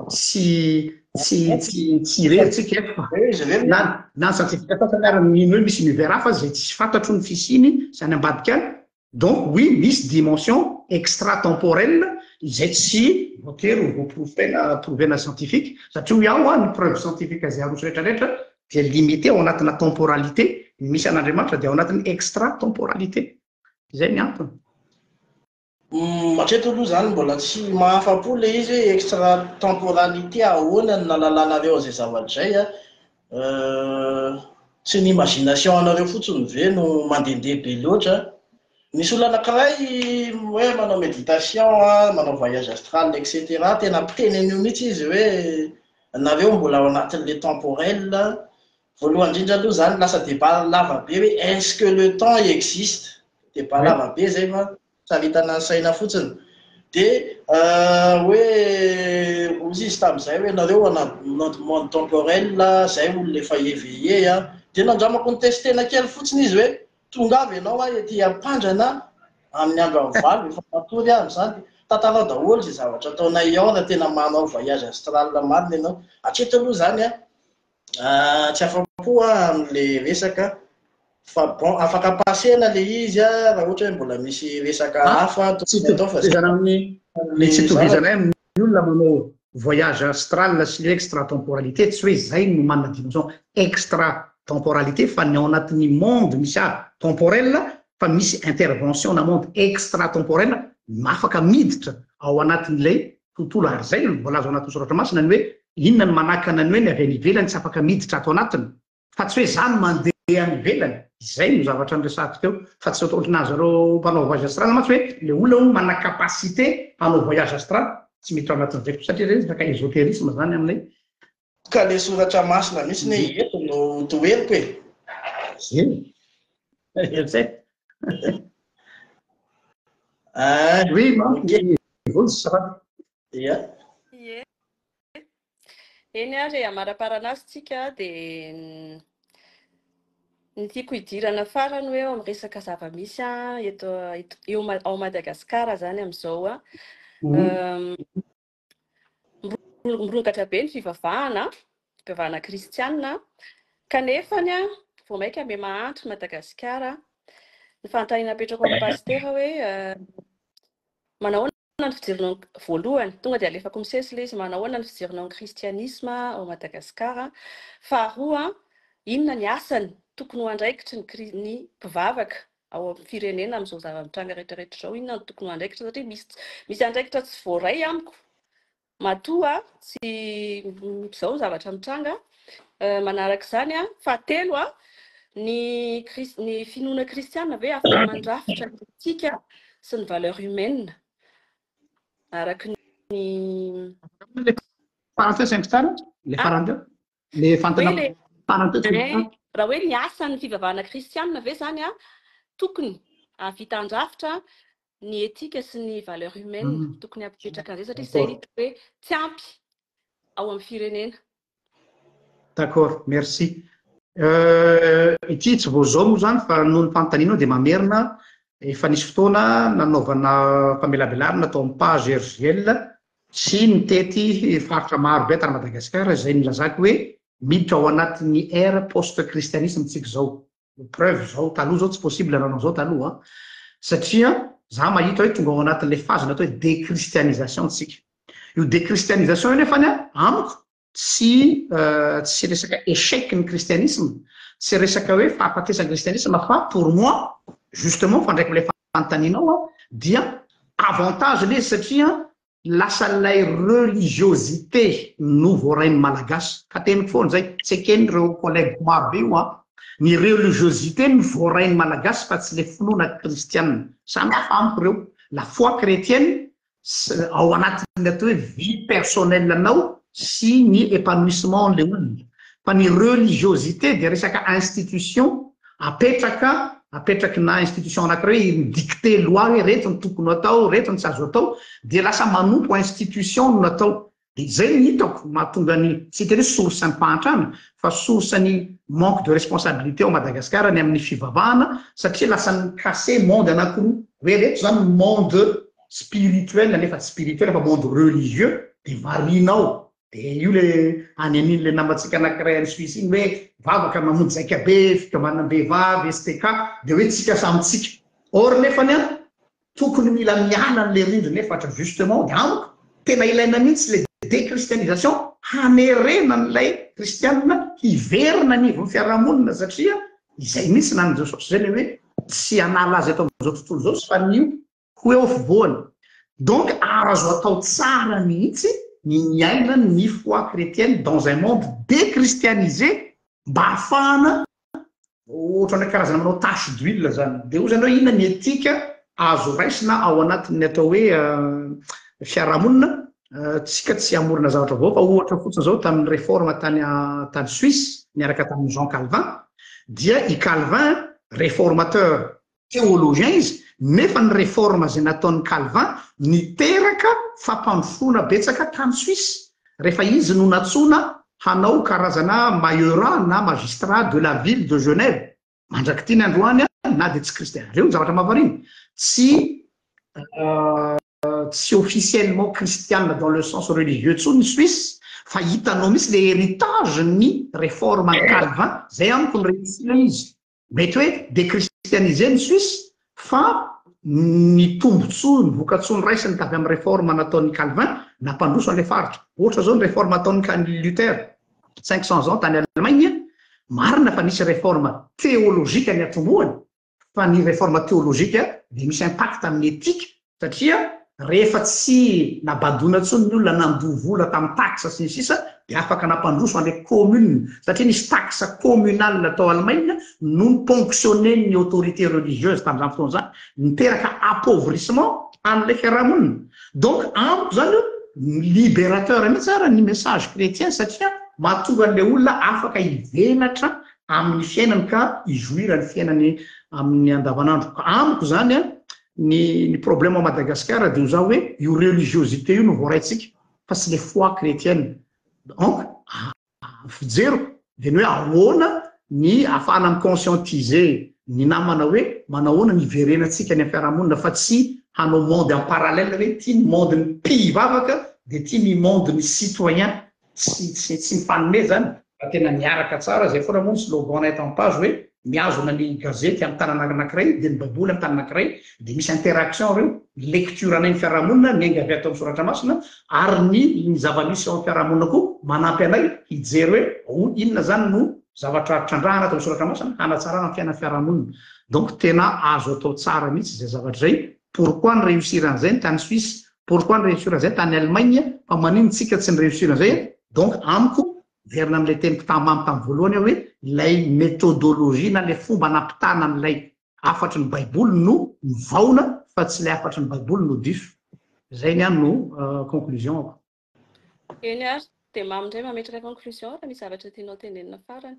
[SPEAKER 2] tsy tsy tsy tsy irery tsika eto fa na na ny scientifique sasany ary mino hoe misy univers hafa izay tsy fantatro ny fisiany sy any ambadika any. Donc oui misy dimension extra temporelle izay tsy voatery ho voaporofena prouver-na scientifique satria hoy aho an ny preuve scientifique izay aroso rehetra rehetra dia limité ao anatina temporalité, ny misy an'Andriamanitra dia ao anatin'ny extra temporalité. Izay ny antony.
[SPEAKER 3] Hatreto aloha izany mbola tsy mahafa-po ilay izy hoe extra temporalité ahoana no nahalalanareo an'izay zavatra izay an! Tsy ny imagination anareo fotsiny ve no mandehandeha be loatra? Nisy olona anankiray hoe manao méditation, manao voyage astral etc. Tena mpiteny an'io mihitsy izy hoe nareo mbola ao anatin'ilay temporel. Voalohany indrindra aloha izany lasa débat lava be hoe est-ce que le temps existe? Débat lava be izay fa Saritana ny saina fotsiny. Dia hoe hozy izy tamin'izay hoe nareo anaty monde temporel, zay olona efa éveillé an. Dia nandramako ni-tester-na kely fotsiny izy hoe tongava ianao aho ety Ampandrana amin'ny andro amin'ny valo efa matory aho amin'izany. Dia tantarao daholo izay zavatra ataonay ao raha tena manao voyage astral marina ianao. Hatreto aloha izany an, Tsy afa-po aho amin'ilay resaka fa bon afaka passer-na ilay izy raha ohatra hoe mbola misy resaka hafa
[SPEAKER 2] tokony atao fa zay amin'ny ny tsy itovizanay amin'ny olona manao voyage astral sy le extra-temporalité tsy hoe zay no manana dimension extra-temporalité fa ny ao anatin'ny monde misy azy temporel fa misy intervention na monde extra-temporel afaka miditra ao anatin'ilay tontolo ary zay no voalaza ao anatin'ny soratra masina ny hoe. Inona no manakana ny hoe ny avy any ivelany tsy afaka miditra ato anatiny? Fa tsy hoe za no mandeha any ivelany. Izay no zavatra noresahako teo. Fa tsy ohatran'ny zareo mpanao voyage astral mantsy hoe le olona hono manana capacité hanao voyage astral. Tsy miditra ao anatin'izay koa satria ireny resaka ésotérisme zany aminay.
[SPEAKER 3] Ka le soratra masina mihitsy ne eto no toheriko e.
[SPEAKER 2] Zay. Zay.
[SPEAKER 3] Ah,
[SPEAKER 2] Oui, manko. Vonjy, ça va?
[SPEAKER 3] Ia.
[SPEAKER 1] Ie. Eny ary e, amaraparana azy tsika dia ny tiako hidirana farany hoe eo amin'ny resaka zava-misy eto eo ao Madagasikara izany amin'izao. Mirongatra be ny fivavahana, fivavahana kristiana, kanefa vao mainka miha-mahantra i Madagasikara. Ny fanontaniana apetrako amin'ny pasitera hoe manao ahoana ny fijerinao ny, voalohany, tonga dia alefako misesy ilay izy, manao ahoana ny fijerinao ny kristianisma ao Madagasikara? Faharoa, inona ny asany tokony ho andraikitry ny kri-, ny mpivavaka ao amin'ny firenena amin'izao zava-mitranga rehetra rehetra izao, inona no tokony ho andraikitra satria misy, misy andraikitra tsy voaray amiko matoa tsy izao ny zavatra mitranga. Manaraka izany, fahatelo, ny kris-, ny finoana kristiana ve afaka mandrafitra ny etika sy ny valeur humaine araka ny
[SPEAKER 2] Le farany teo saingo tsara, le farany teo. Le fantana
[SPEAKER 1] Hoe le
[SPEAKER 2] farany teo
[SPEAKER 1] eh, raha hoe ny asan'ny fivavahana kristianina ve zany a, tokony hahavita handrafitra ny etika sy ny valeur humaine, tokony hampipetraka an'izay satria izay ny hitako hoe tsy ampy ao amin'ny firenena.
[SPEAKER 2] D'accord, merci. Euh, ity tsy vao zao moa zany fa noho ny fanontanianao dia mamerina efa nisy fotoana nanaovana famelabelarana tao amin'ny page RJL sy nitety faritra maro be tany Madagasikara izay nilazako hoe miditra ao anatin'ny ère post-christianisme tsika izao. Preuve izao, taloha izao tsy possible nanao izao taloha an. Satria za mahita hoe tonga ao anatin'ilay phase natao hoe déchristianisation tsika. Io déchristianisation io nefany an, amiko tsy tsy resaka échec ny christianisme, tsy resaka hoe fahafatesan'ny christianisme fa pour moi justement mifandraika amin'ilay fanontanianao an, dia avantage ilay izy satria lasa ilay religiosité no voarain'ny malagasy, ka teniko foana izay, tsy eken'ireo collègues maro be io an, ny religiosité no voarain'ny malagasy fa tsy ilay finoana kristianina, samy hafa amiko ireo, la foi chrétienne ao anatin'ny atao hoe vie personnelle anao sy ny épanouissement an'ilay olona fa ny religiosité dia resaka institution apetraka apetraky na institution anankiray hoe mi-dicter loi hoe reto ny tokony ho atao reto ny tsy azo atao dia lasa manompo institution no natao Dia izay no hitako mahatonga ny, tsy hiteny hoe source ny fahantrana, fa source ny manque de responsabilité ao Madagascar ny amin'ny fivavahana, satria lasa mi-casser monde anankiroa, hoe reto zany monde spirituel nefa tsy spirituel fa monde religieux, dia variana ao, dia io le any an'iny le namantsika anankiray any Suisse iny hoe vavaka mamonjy zaikabe, fikambanam-behivavy, STK, dia hoe tsika samy tsika. Or nefany an, Tokony mila miala an'le rindrina efatra justement dia amiko tena ilaina mihitsy le déchristianisation hanerena an'ilay kristianina hiverina anivon'ny fiarahamonina satria izay mihitsy nan'i Jesosy izay le hoe tsy hanala azy eto amin'izao tontolo izao izy fa ny ho eo afovoany donc azo atao tsara mihitsy ny miaina ny foi chrétienne dans un monde déchristianisé mba hahafahana Ohatran'ny hoe karazana manao tache d'huile zany. Dia hoy zany hoe inona ny éthique azo raisina ao anatin'ny atao hoe fiarahamonina? Tsika tsy hamorona zavatra vaovao fa ohatra fotsiny zao tamin'ny réforme tany tany Suisse niaraka tamin'i Jean Calvin dia i Calvin réformateur théologien izy nefa ny réforme izay nataon'i Calvin niteraka fampandrosoana betsaka tany Suisse rehefa izy no nantsoina hanao karazana mayorat na magistrat de la ville de Genève mandrak'ity ny androany na dia tsy kristiana ireo ny zavatra mahavariana tsy tsy officiellement kristiana dans le sens religieux intsony ny Suisse fa hitanao mihitsy le héritage ny réforme an'i Calvin zay amiko ny réussir izy Mety hoe déchristianiser ny Suisse fa ny tombotsoa, ny vokatsoa noraisiny tavy amin'ny réforme nataon'i Calvin nampandroso an'ilay faritra. Ohatra izao ny réforme ataon'i Luther, 500 ans tany Allemagne, marina fa nisy réforme théologique niatombohany fa ny réforme théologique dia misy impact amin'ny éthique satria Rehefa tsy nabadoina intsony ny olona nandoa vola tamin'ny taxe sy ny sisa dia afaka nampandroso an'ilay commune satria nisy taxe communale tao Allemagne no ni-ponctionner-n'ny autorité religieuse tamin'izany fotoana izany, niteraka appauvrissement an'ilay fiarahamonina. Donc amiko izany libérateur mihitsy ara ny message chrétien satria mahatonga an'ilay olona afaka hivelatra amin'ny fiainany ka hi-jouir ny fiainany amin'ny andavanandro. Ka amiko izany an, ny ny problème ao Madagascar dia ho hoe io religiosité io no voaraintsika fa tsy le foi chrétienne. Donc fijeriko dia ny hoe ahoana ny ahafahana mi-conscientiser ny namana hoe manahoana ny hiverenantsika any amin'ny fiarahamonina fa tsy hanao monde en parallèle hoe ity ny monde ny mpivavaka dia ity ny monde ny citoyen. Tsy tsy tsy mifanome zany fa tena miaraka tsara, zay foana moa ny slogan nay eto am page hoe mihazona ny gazety am tanana anakiray dia ny baiboly am tanana anakiray dia misy interaction reo, ny lecture anay ny fiarahamonina miainga avy ato am soratra masina ary ny ny zava-misy ao am fiarahamonina koa manampy anay hijery hoe o inona zany no zavatra trandrahana ato am soratra masina hanatsarana ny fiainan'ny fiarahamonina. Donc tena azo atao tsara mihitsy zay zavatra zay, pourquoi ny réussir an'izay ny tany Suisse Pourquoi ny réussir an'izay tany Allemagne fa manino tsika tsy ny réussir an'izay? Donc amiko, miverina amin'ilay teniko tamin'i Mamy tamin'ny voalohany aho hoe ilay méthodologie na ilay fomba nampitana an'ilay hafatry ny baiboly no mivaona fa tsy ilay hafatry ny baiboly no diso. Izay ny ahy no conclusion-ko.
[SPEAKER 1] Eny ary, dia Mamy indray mametraka conclusion raha misy zavatra tianao tenenina farany.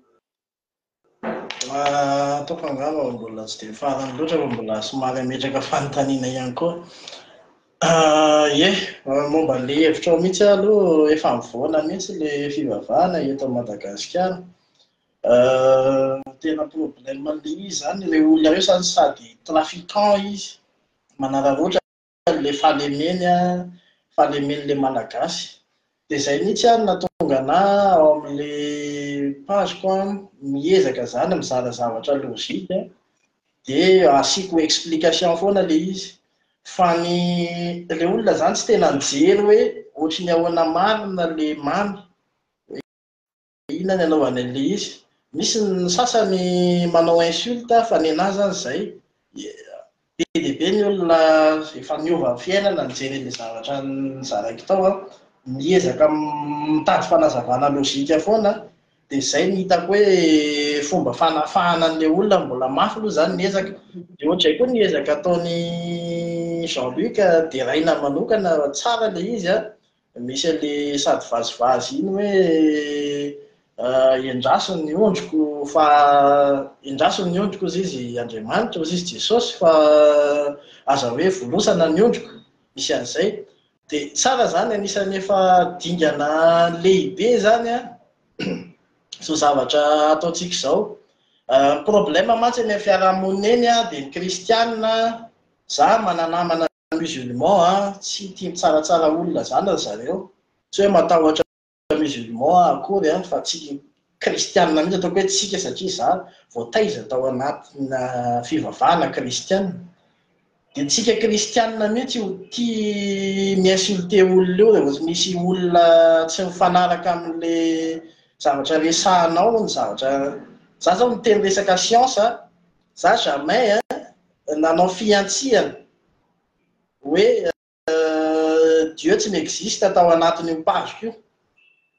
[SPEAKER 3] Ataoko angamba mbola tsy dia farany loatra fa mbola somary hametraka fanontaniana ihany koa. Ie, momba an'ilay hevitrao mihitsy aho aloha efa mivoana mihitsy ilay fivavahana eto Madagasikara. Tena problème an'ilay izy izany, ireo olona ireo izany sady trafiquant izy, manararaotra ilay fahalemeny, fahalemen'ilay Malagasy. Dia izay mihitsy ary nahatonga anà ao amin'ilay page-ko miezaka izany mizara zavatra logique dia asiako explication foana ilay izy. Fa ny ilay olona izany tsy tena nijery hoe ohatry ny ahoana marina ilay mamy. Inona ny anaovany an'ilay izy? Misy ny sasany manao insulte fa nenà zany zay. Be dia be ny olona efa niova fiainana nijery an'ilay zavatra nozaraiko tao an, miezaka mitady fanazavana logique foana dia izay no hitako hoe fomba fanafahana an'ilay olona mbola mafy aloha izany ny ezaka. Dia ohatr'izay koa ny ezaka ataon'i Jean Luc deraina manokana tsara ilay izy an, Misy an'le sady vazivazy iny hoe endraso ny ondriko fa endraso ny ondriko hozy izy Andriamanitra hozy izy Jesosy fa aza hoe volosana ny ondriko, misy an'izay. Dia tsara izany anisan'ny efa dingana lehibe izany an, izao zavatra ataontsika izao. Ny problème mantsy eny amin'ny fiarahamonina eny an, dia ny kristiana, za mana-namana musulman a, tsy tia mitsaratsara olona zany ry zareo, tsy hoe matahotra musulman aho akory a, fa tsika kristianina mihitsy ataoko hoe tsika satria za voataiza tao anatina fivavahana kristianina, dia tsika kristianina mihitsy io tia mi-insulter olona io rehefa misy olona tsy mifanaraka amin'le zavatra resahanao ny zavatra, za zao miteny resaka siansa, za jamais nanao fihantsiana hoe Dieu tsy mi-existe tao anatin'io page-ko io.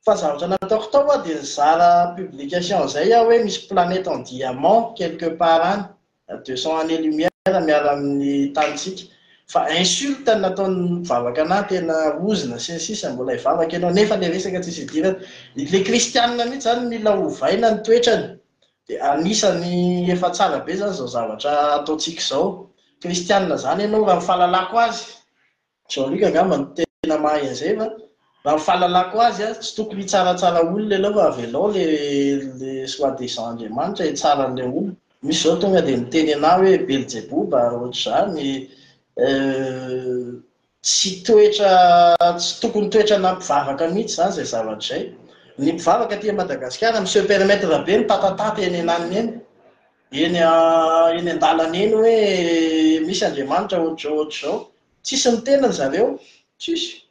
[SPEAKER 3] Fa zavatra nataoko tao aho dia nizara publication izay aho hoe misy planète en diamant quelque part any, à 200 années lumière miala amin'ny tanintsika. Fa insulte ny nataon'ny mpivavaka anah tena ozona sy ny sisa mbola hivavaka ianao nefa ilay resaka tsisy idirana. Ilay kristianina mihitsy izany mila ovaina ny toetrany. Dia anisany efa tsara be zany izao zavatra ataontsika izao. Kristianina zany ianao raha ny fahalalako azy, Jean Luc angamba no tena mahay an'izay fa raha ny fahalalako azy an, tsy tokony hitsaratsara olona ianao fa avelao le le soit disant Andriamanitra hitsara an'ilay olona. Misy izao tonga dia miteny anah hoe Belzeboba ohatr'izany, Tsy toetra, tsy tokony toetrana mpivavaka mihitsy izany izay zavatra izay. Ny mpivavaka aty Madagasikara mi se permettre be mitatatata eny ananiny eny, eny eny an-dalana eny hoe misy Andriamanitra ohatr'izao ohatr'izao. Tsisy miteny ry zareo, tsisy.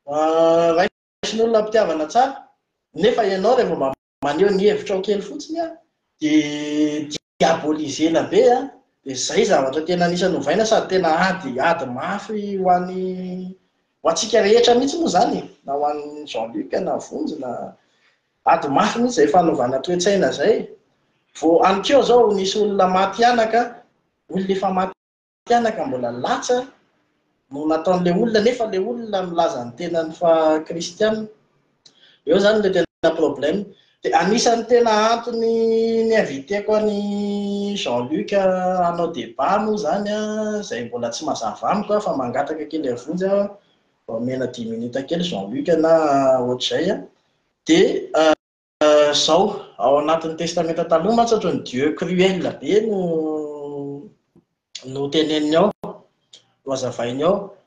[SPEAKER 3] Raisin'olona am-pitiavana tsara, nefa ianao rehefa mba maneho ny hevitrao kely fotsiny an, dia diaboliser-na be an. Dia izay zavatra tena anisan'ny ovaina sady tena ady ady mafy ho an'ny ho antsika rehetra mihitsy moa izany e, na ho an'i Jean Luc na Vonjy na ady mafy mihitsy izay fanovana toe-tsaina izay. Vao anikeo izao nisy olona maty anaka, olona efa maty anaka mbola latsa no nataon'ilay olona nefa ilay olona milaza ny tenany fa kristiana. Eo izany ilay tena problème. Dia anisan'ny tena antony ni-inviter-ko an'i Jean Luc hanao débat moa izany izay mbola tsy mazava amiko fa mangataka kely an'i Vonjy aho mba omena dix minutes kely Jean Luc na ohatr'izay. Dia Zao, ao anatin'ny Testamenta Taloha mantsy ohatran'ny Dieu cruel be no no teneniny ao, no hazavainy ao.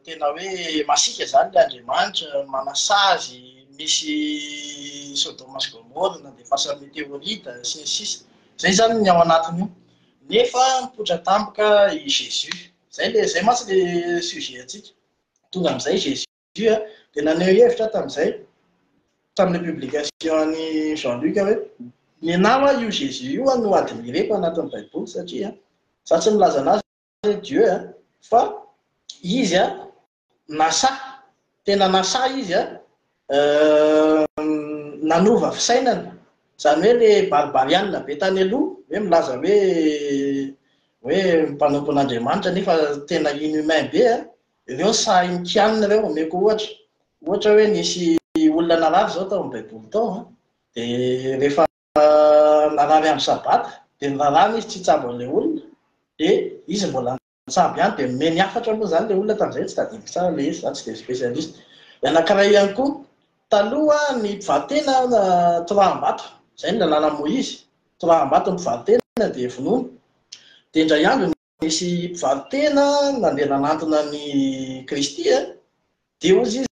[SPEAKER 3] Tena hoe masiaka izany ilay Andriamanitra, manasazy, misy Sodoma sy Gomora nandefasany météorite sy ny sisa. Izay izany ny ao anatin'io. Nefa nipoitra tampoka i Jésus. Izay ilay, izay mantsy ilay sujet antsika. Tonga amin'izay Jésus. Dia dia naneho hevitra aho tamin'izay, tamin'ilay publication an'i Jean Luc hoe, nenaha hoa io Jésus io hoa no admireko anatin'ny baiboly satria za tsy milaza anazy hoe Dieu a, fa izy a nasahy, tena nasahy izy a nanova fisainana, izany hoe le barbariana be tany aloha hoe milaza hoe hoe mpanompon'Andriamanitra nefa tena inhumain be a, Ireo sahy mikianina ireo, omeko ohatra. Ohatra hoe nisy olona narary izao tao amin'ny baiboly tao an, dia rehefa narary andro sabata dia norarana izy tsy hitsabo an'ilay olona, dia izy mbola nitsabo ihany, dia nomeny hafatra moa izany ilay olona tamin'izay, tsy tadidiko tsara ilay izy, za tsy dia spécialiste. Ny anankiray ihany koa, taloha ny mpivaro-tena toraham-bato, izay ny lalànan'i Moizy, toraham-bato ny mpivaro-tena dia vonoina. Dia indray andro Nisy mpivaro-tena nandeha nanantona an'i Kristy, dia hoy izy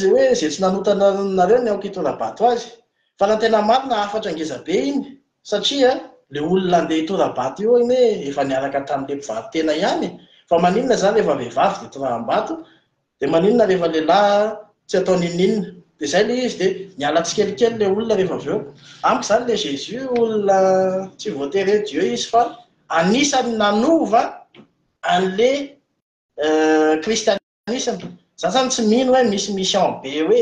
[SPEAKER 3] hoe, Izay tsy nanota anareo ny aoka hitora-bato azy. Fa raha ny tena marina, hafatra ngeza be iny, satria ilay olona handeha hitora-bato io anie efa niaraka tamin'ilay mpivaro-tena ihany e! Fa maninona izany rehefa vehivavy dia toraham-bato, Dia maninona rehefa lehilahy tsy atao n'inon'inona? Dia izay ilay izy, dia niala tsikelikely ilay olona rehefa avy eo. Amiko izany ilay Jésus olona tsy voatery hoe Dieu izy fa anisan'ny nanova an'ilay kristianisma. Za zany tsy mino hoe misy mission be hoe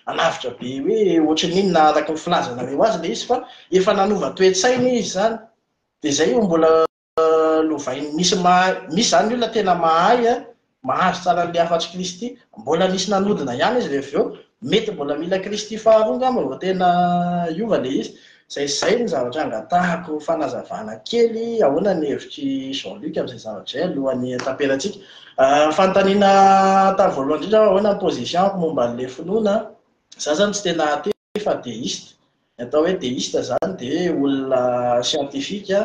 [SPEAKER 3] hanavotra be hoe ohatran'ny inona araka ny filazanareo azy ilay izy fa efa nanova toe-tsaina izy izany. Dia izay io mbola lovainy misy mahay misy zany ny olona tena mahay a mahazo tsara an'le hafatr'i Kristy mbola nisy nanodina ihany izy rehefa avy eo mety mbola mila Kristy faharoa angamba vao tena hiova le izy zay zay ny zavatra angatahako fanazavana kely ahoana ny hevitr'i Jean Luc amin'izay zavatra izay alohan'ny hataperantsika fanontaniana tamin'ny voalohany indrindra ahoana ny position-ko momba an'le finoana za zany tsy tena athée fa déiste Ny atao hoe déiste zany dia olona scientifique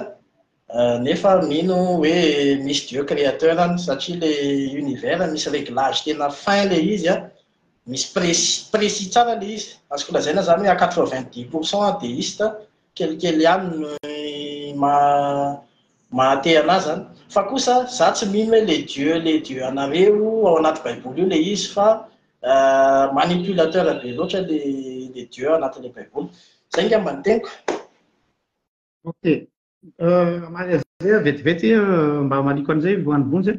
[SPEAKER 3] nefa mino hoe misy Dieu créateur any satria le univers misy réglage tena fin le izy an, misy précis précis tsara le izy, azoko lazaina zany hoe à 90 pour cent aho déiste, kelikely ihany ny maha maha athée anahy zany, fa kosa za tsy mino hoe le Dieu le Dieu anareo ao anaty baiboly io le izy fa Manipulateur be loatra le le Dieu anatin'ilay baiboly. Zay ngamba ny teniko.
[SPEAKER 2] Ok. Hamaly an'izay aho vetivety mba hamaliako an'izay ho an'i Vonjy.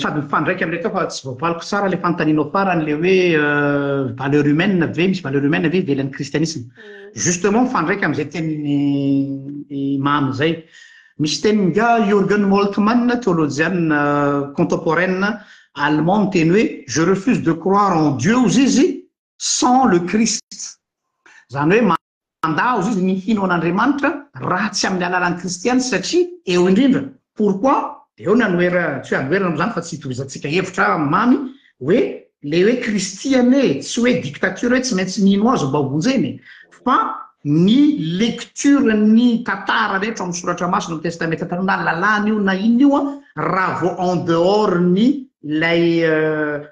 [SPEAKER 2] Sady mifandraika amin'ilay teo fa tsy voavaliko tsara ilay fanontanianao farany ilay hoe valeur humaine ve, misy valeur humaine ve ivelan'ny kristianisma. Justement mifandraika amin'izay tenin'i Mamy izay. Misy tenin'ingahy Jürgen Moltmann, teolojianina contemporaine allemand miteny hoe je refuse de croire en Dieu hozy izy sans le Christ. Izany hoe mandà hozy izy ny hino an'Andriamanitra raha tsy amin'ny alalan'i Kristy ihany satria eo indrindra. Pourquoi? Dia eo ny anohera, tsy hoe anoherana moa izany fa tsy itovizantsika hevitra mamy hoe le hoe Kristy anie tsy hoe dictature hoe tsy maintsy mino azy mba ho vonjena e! Fa ny lecture ny tantara rehetra ao amin'ny soratra masina ao amin'ny testamenta taloha na lalàna io na inona io an, raha vao en dehors ny ilay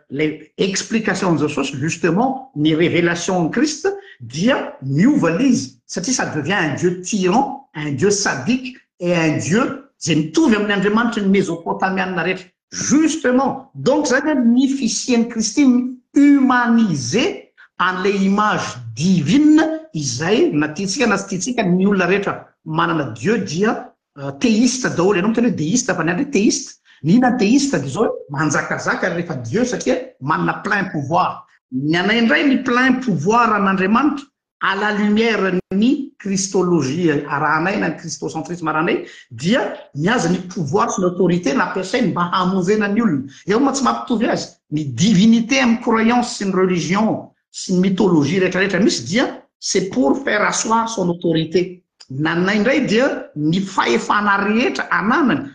[SPEAKER 2] ilay explication an'i Jesosy justement ny révélation an'i Christ dia miova ilay izy satria ça devient un Dieu tyran, un Dieu sadique et un Dieu izay mitovy amin'ny Andriamanitry ny Mesopotamiana rehetra. Justement! Donc zany an ny fisian'i Kristy mi-humaniser an'ilay image divine izay na tiantsika na tsy tiantsika ny olona rehetra manana Dieu dia. Théiste daholo, ianao miteny hoe déiste fa ny ahy ndray théiste. Ny inona ny théiste dia izao hoe manjakazaka rehefa Dieu satria manana plein pouvoir. Ny anay indray ny plein pouvoir an'Andriamanitra à la lumière ny christologie arahanay na ny christocentrisme arahanay dia ny azy ny pouvoir sy ny autorité nampiasainy mba hamonjena ny olona. Eo moa tsy mampitovy azy. Ny divinité amin'ny croyance sy ny religion sy ny mythologie rehetra rehetra misy dia c'est pour faire asseoir son autorité. Nanay indray dia ny fahefana rehetra ananany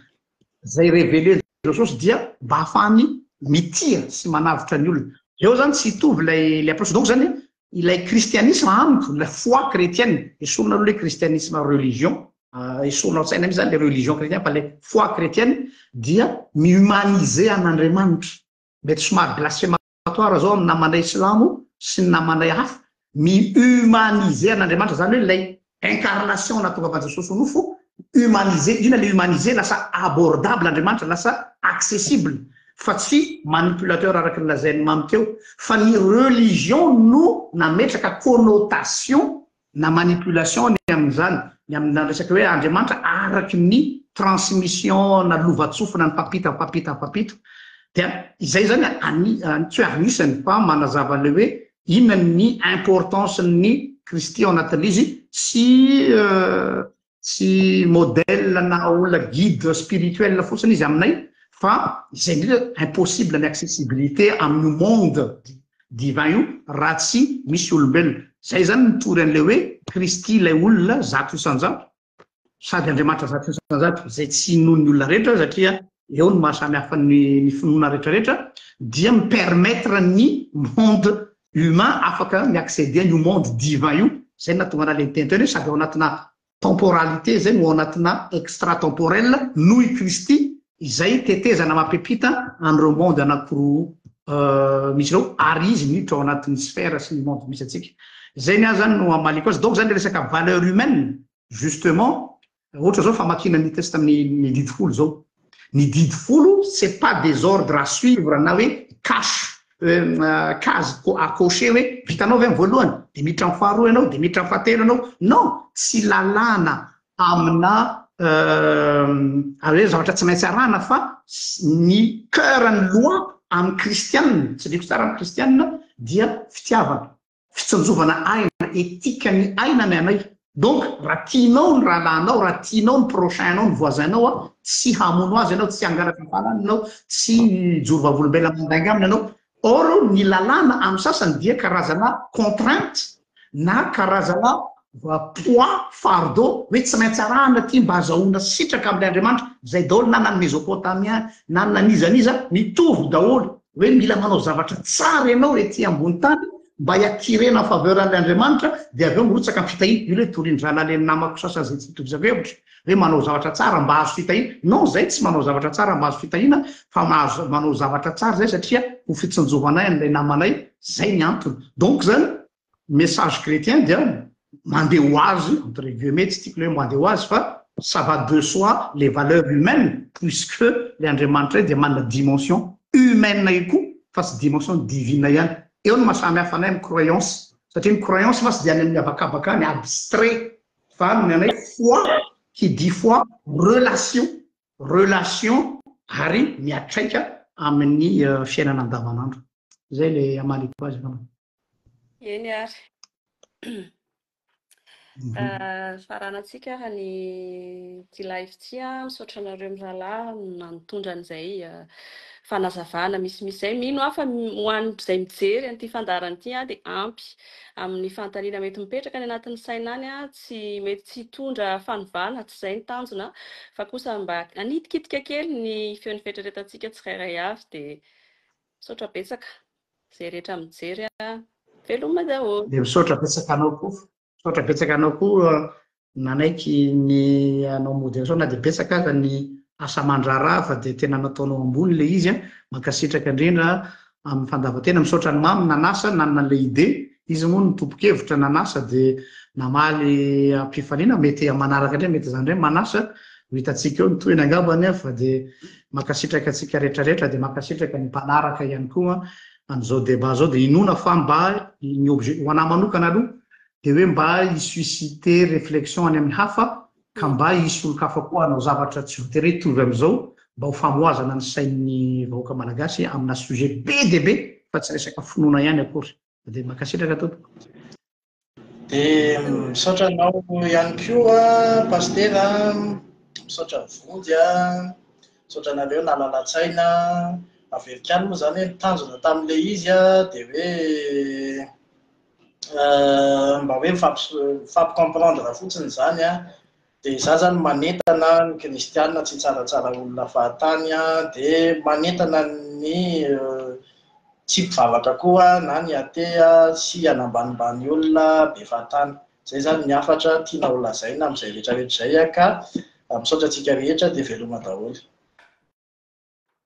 [SPEAKER 2] izay révélé Jesosy dia mba hahafahany mitia sy manavotra ny olona. Eo zany tsy hitovy ilay ilay approche. Donc zany ilay christianisme amiko, ilay foi chrétienne, esorina aloha ilay christianisme religion, esorina ao an-tsaina mihitsy zany ilay religion chrétienne fa ilay foi chrétienne dia mi-humaniser an'Andriamanitra. Mety somary blasphème Atoire zao amin'ny namanay silamo sy ny namanay hafa, mi-humaniser an'Andriamanitra, zany hoe ilay incarnation nahatongavan'i Jesosy ho nofo, humaniser, inona le humaniser? Lasa abordable Andriamanitra, lasa accessible, fa tsy manipulateur araka ny lazain'i Mamy teo, fa ny religion no nametraka connotation na manipulation ny amin'izany, ny amina resaka hoe Andriamanitra araky ny transmission na lovantsofina nifampita nifampita nifampita. Dia izay izany ani, tsy hoe anisany fa manazava an'ilay hoe inona ny importance ny Kristy ao anatin'ilay izy tsy Tsy modèle na olona guide spirituel fotsiny izy aminay fa izay indrindra impossible ny accessibilité amin'io monde divin io raha tsy misy olombelona. Zay zany mitory an'ilay hoe Kristy ilay olona 100% sady Andriamanitra 100% izay tsy inoan'ny olona rehetra satria eo ny maha samy hafa ny ny finoana rehetra rehetra dia mi-permettre ny monde humain afaka mi-acceder an'io monde divin io, zay no nahatonga anah le niteny teo hoe sady ao anatina temporalité zay no ao anatina extra temporel noho i Kristy izay tetezana mampiampita an'ireo monde anakiroa misy ireo ary izy miditra ao anatin'ny sphère sy ny monde misy antsika. Zay ny ahy zany no hamaliako azy. Donc zany le resaka valeur humaine justement Ohatra zao famakiana ny test ny ny didy folo zao. Ny didy folo c'est pas des ordres à suivre na hoe cache case à cocher hoe vitanao ve ny voalohany de miditra amin'ny faharoa ianao de miditra amin'ny fahatelo ianao. Non, tsy lalàna amina hoe zavatra tsy maintsy arahana fa ny cœur ny loi amin'ny kristianina, tsindriko tsara amin'ny kristianina dia fitiavana. Fitsinjovana aina, éthique ny aina ny anay. Donc raha tianao ny rahalahinao, raha tianao ny prochain-nao, ny voisin-nao an, tsy hamono azy ianao, tsy hangalatra fananany ianao, tsy hijoro vavolombelona mandainga aminy ianao. Or ny lalàna amin'ny sasany dia karazana contrainte na karazana poids, fardeau, hoe tsy maintsy arahana ity mba hazahoana sitraka amin'ilay Andriamanitra. Izay daholo na ny Mesopotamien na ny n'iza n'iza, mitovy daholo. Hoe mila manao zavatra tsara ianao ety ambony tany mba hi-attirer-na faveur an'ilay Andriamanitra dia avy eo mirotsaka ny fitahiana. Io ilay torian-drahalahy ilay namako sasany izay tsy itovizako hevitra hoe manao zavatra tsara mba hahazo fitahiana. Non, izay tsy manao zavatra tsara mba hahazo fitahiana fa mahazo manao zavatra tsara izay satria ho fitsinjovanay an'ilay namanay, izay ny antony. Donc izany message chrétien dia mandeha ho azy, entre guillemets, tsy tiako ilay hoe mandeha ho azy fa ça va de soi les valeurs humaines puisque ilay Andriamanitra io dia manana dimension humaine io koa fa tsy dimension divine ihany. Eo no maha samy hafa anay amin'ny croyance satria ny croyance mantsy dia any amin'ny habakabaka any, abstrait, fa ny anay foi, qui dit foi, relation, relation ary miatraika amin'ny fiainana andavanandro. Izay ilay hamaliko azy angamba.
[SPEAKER 1] Eny ary. Faranantsika ary ny ity live ity. Misaotra anareo mirahalahy nitondra an'izay fanazavana misimisy izay. Mino aho fa ho an'izay mijery an'ity fandaharana ity dia ampy amin'ny fanontaniana mety mipetraka any anatin'ny saina any. Tsy mety tsy hitondra fanovana, tsy izay ny tanjona, fa kosa mba hanitikitika kely ny feon'ny fieritreretantsika tsirairay avy. Dia misaotra betsaka. Izay rehetra mijery a! Veloma daholo.
[SPEAKER 2] Dia misaotra betsaka anao koa, misaotra betsaka anao koa nanaiky ny hanao modération na dia betsaka aza ny asa aman-draharaha fa dia tena nataonao ambony ilay izy a! Mankasitraka indrindra amin'ny fandavan-tena, misaotra an'i Mamy nanasa, nanana an'ilay idée, izy moa no tompon-kevitra nanasa dia namaly am-pifaliana, mety amin'ny manaraka indray mety izany indray manasa, ho hitantsika eo ny tohiny angambany fa dia Mankasitraka antsika rehetra rehetra dia mankasitraka ny mpanaraka ihany koa an'izao débat zao dia inoana fa mba ny objet ho anah manokana aloha dia hoe mba hi-susciter réflexion any amin'ny hafa. Ka mba hisy olon-kafa koa hanao zavatra tsy voatery hoe hitovy amin'izao mba ho famohazana ny sain'ny vahoaka malagasy amina sujet be dia be fa tsy resaka finoana ihany akory. Dia mankasitraka tompoko.
[SPEAKER 3] Dia misaotra anao ihany koa Pasitera, misaotra Vonjy a, misaotra anareo nalala-tsaina. Averiko ihany moa izany hoe ny tanjona tamin'ilay izy dia hoe mba hoe mifampi-comprendre fotsiny izany an. Dia izaho izany manentana ny kristiana tsy hitsaratsara olona fahatany an, dia manentana ny tsy mpivavaka koa na ny athée sy hanambanimbany olona be fahatany. Izay izany ny hafatra tiana ho lazaina amin'izay rehetra rehetra izay ka misaotra antsika rehetra dia veloma daholo.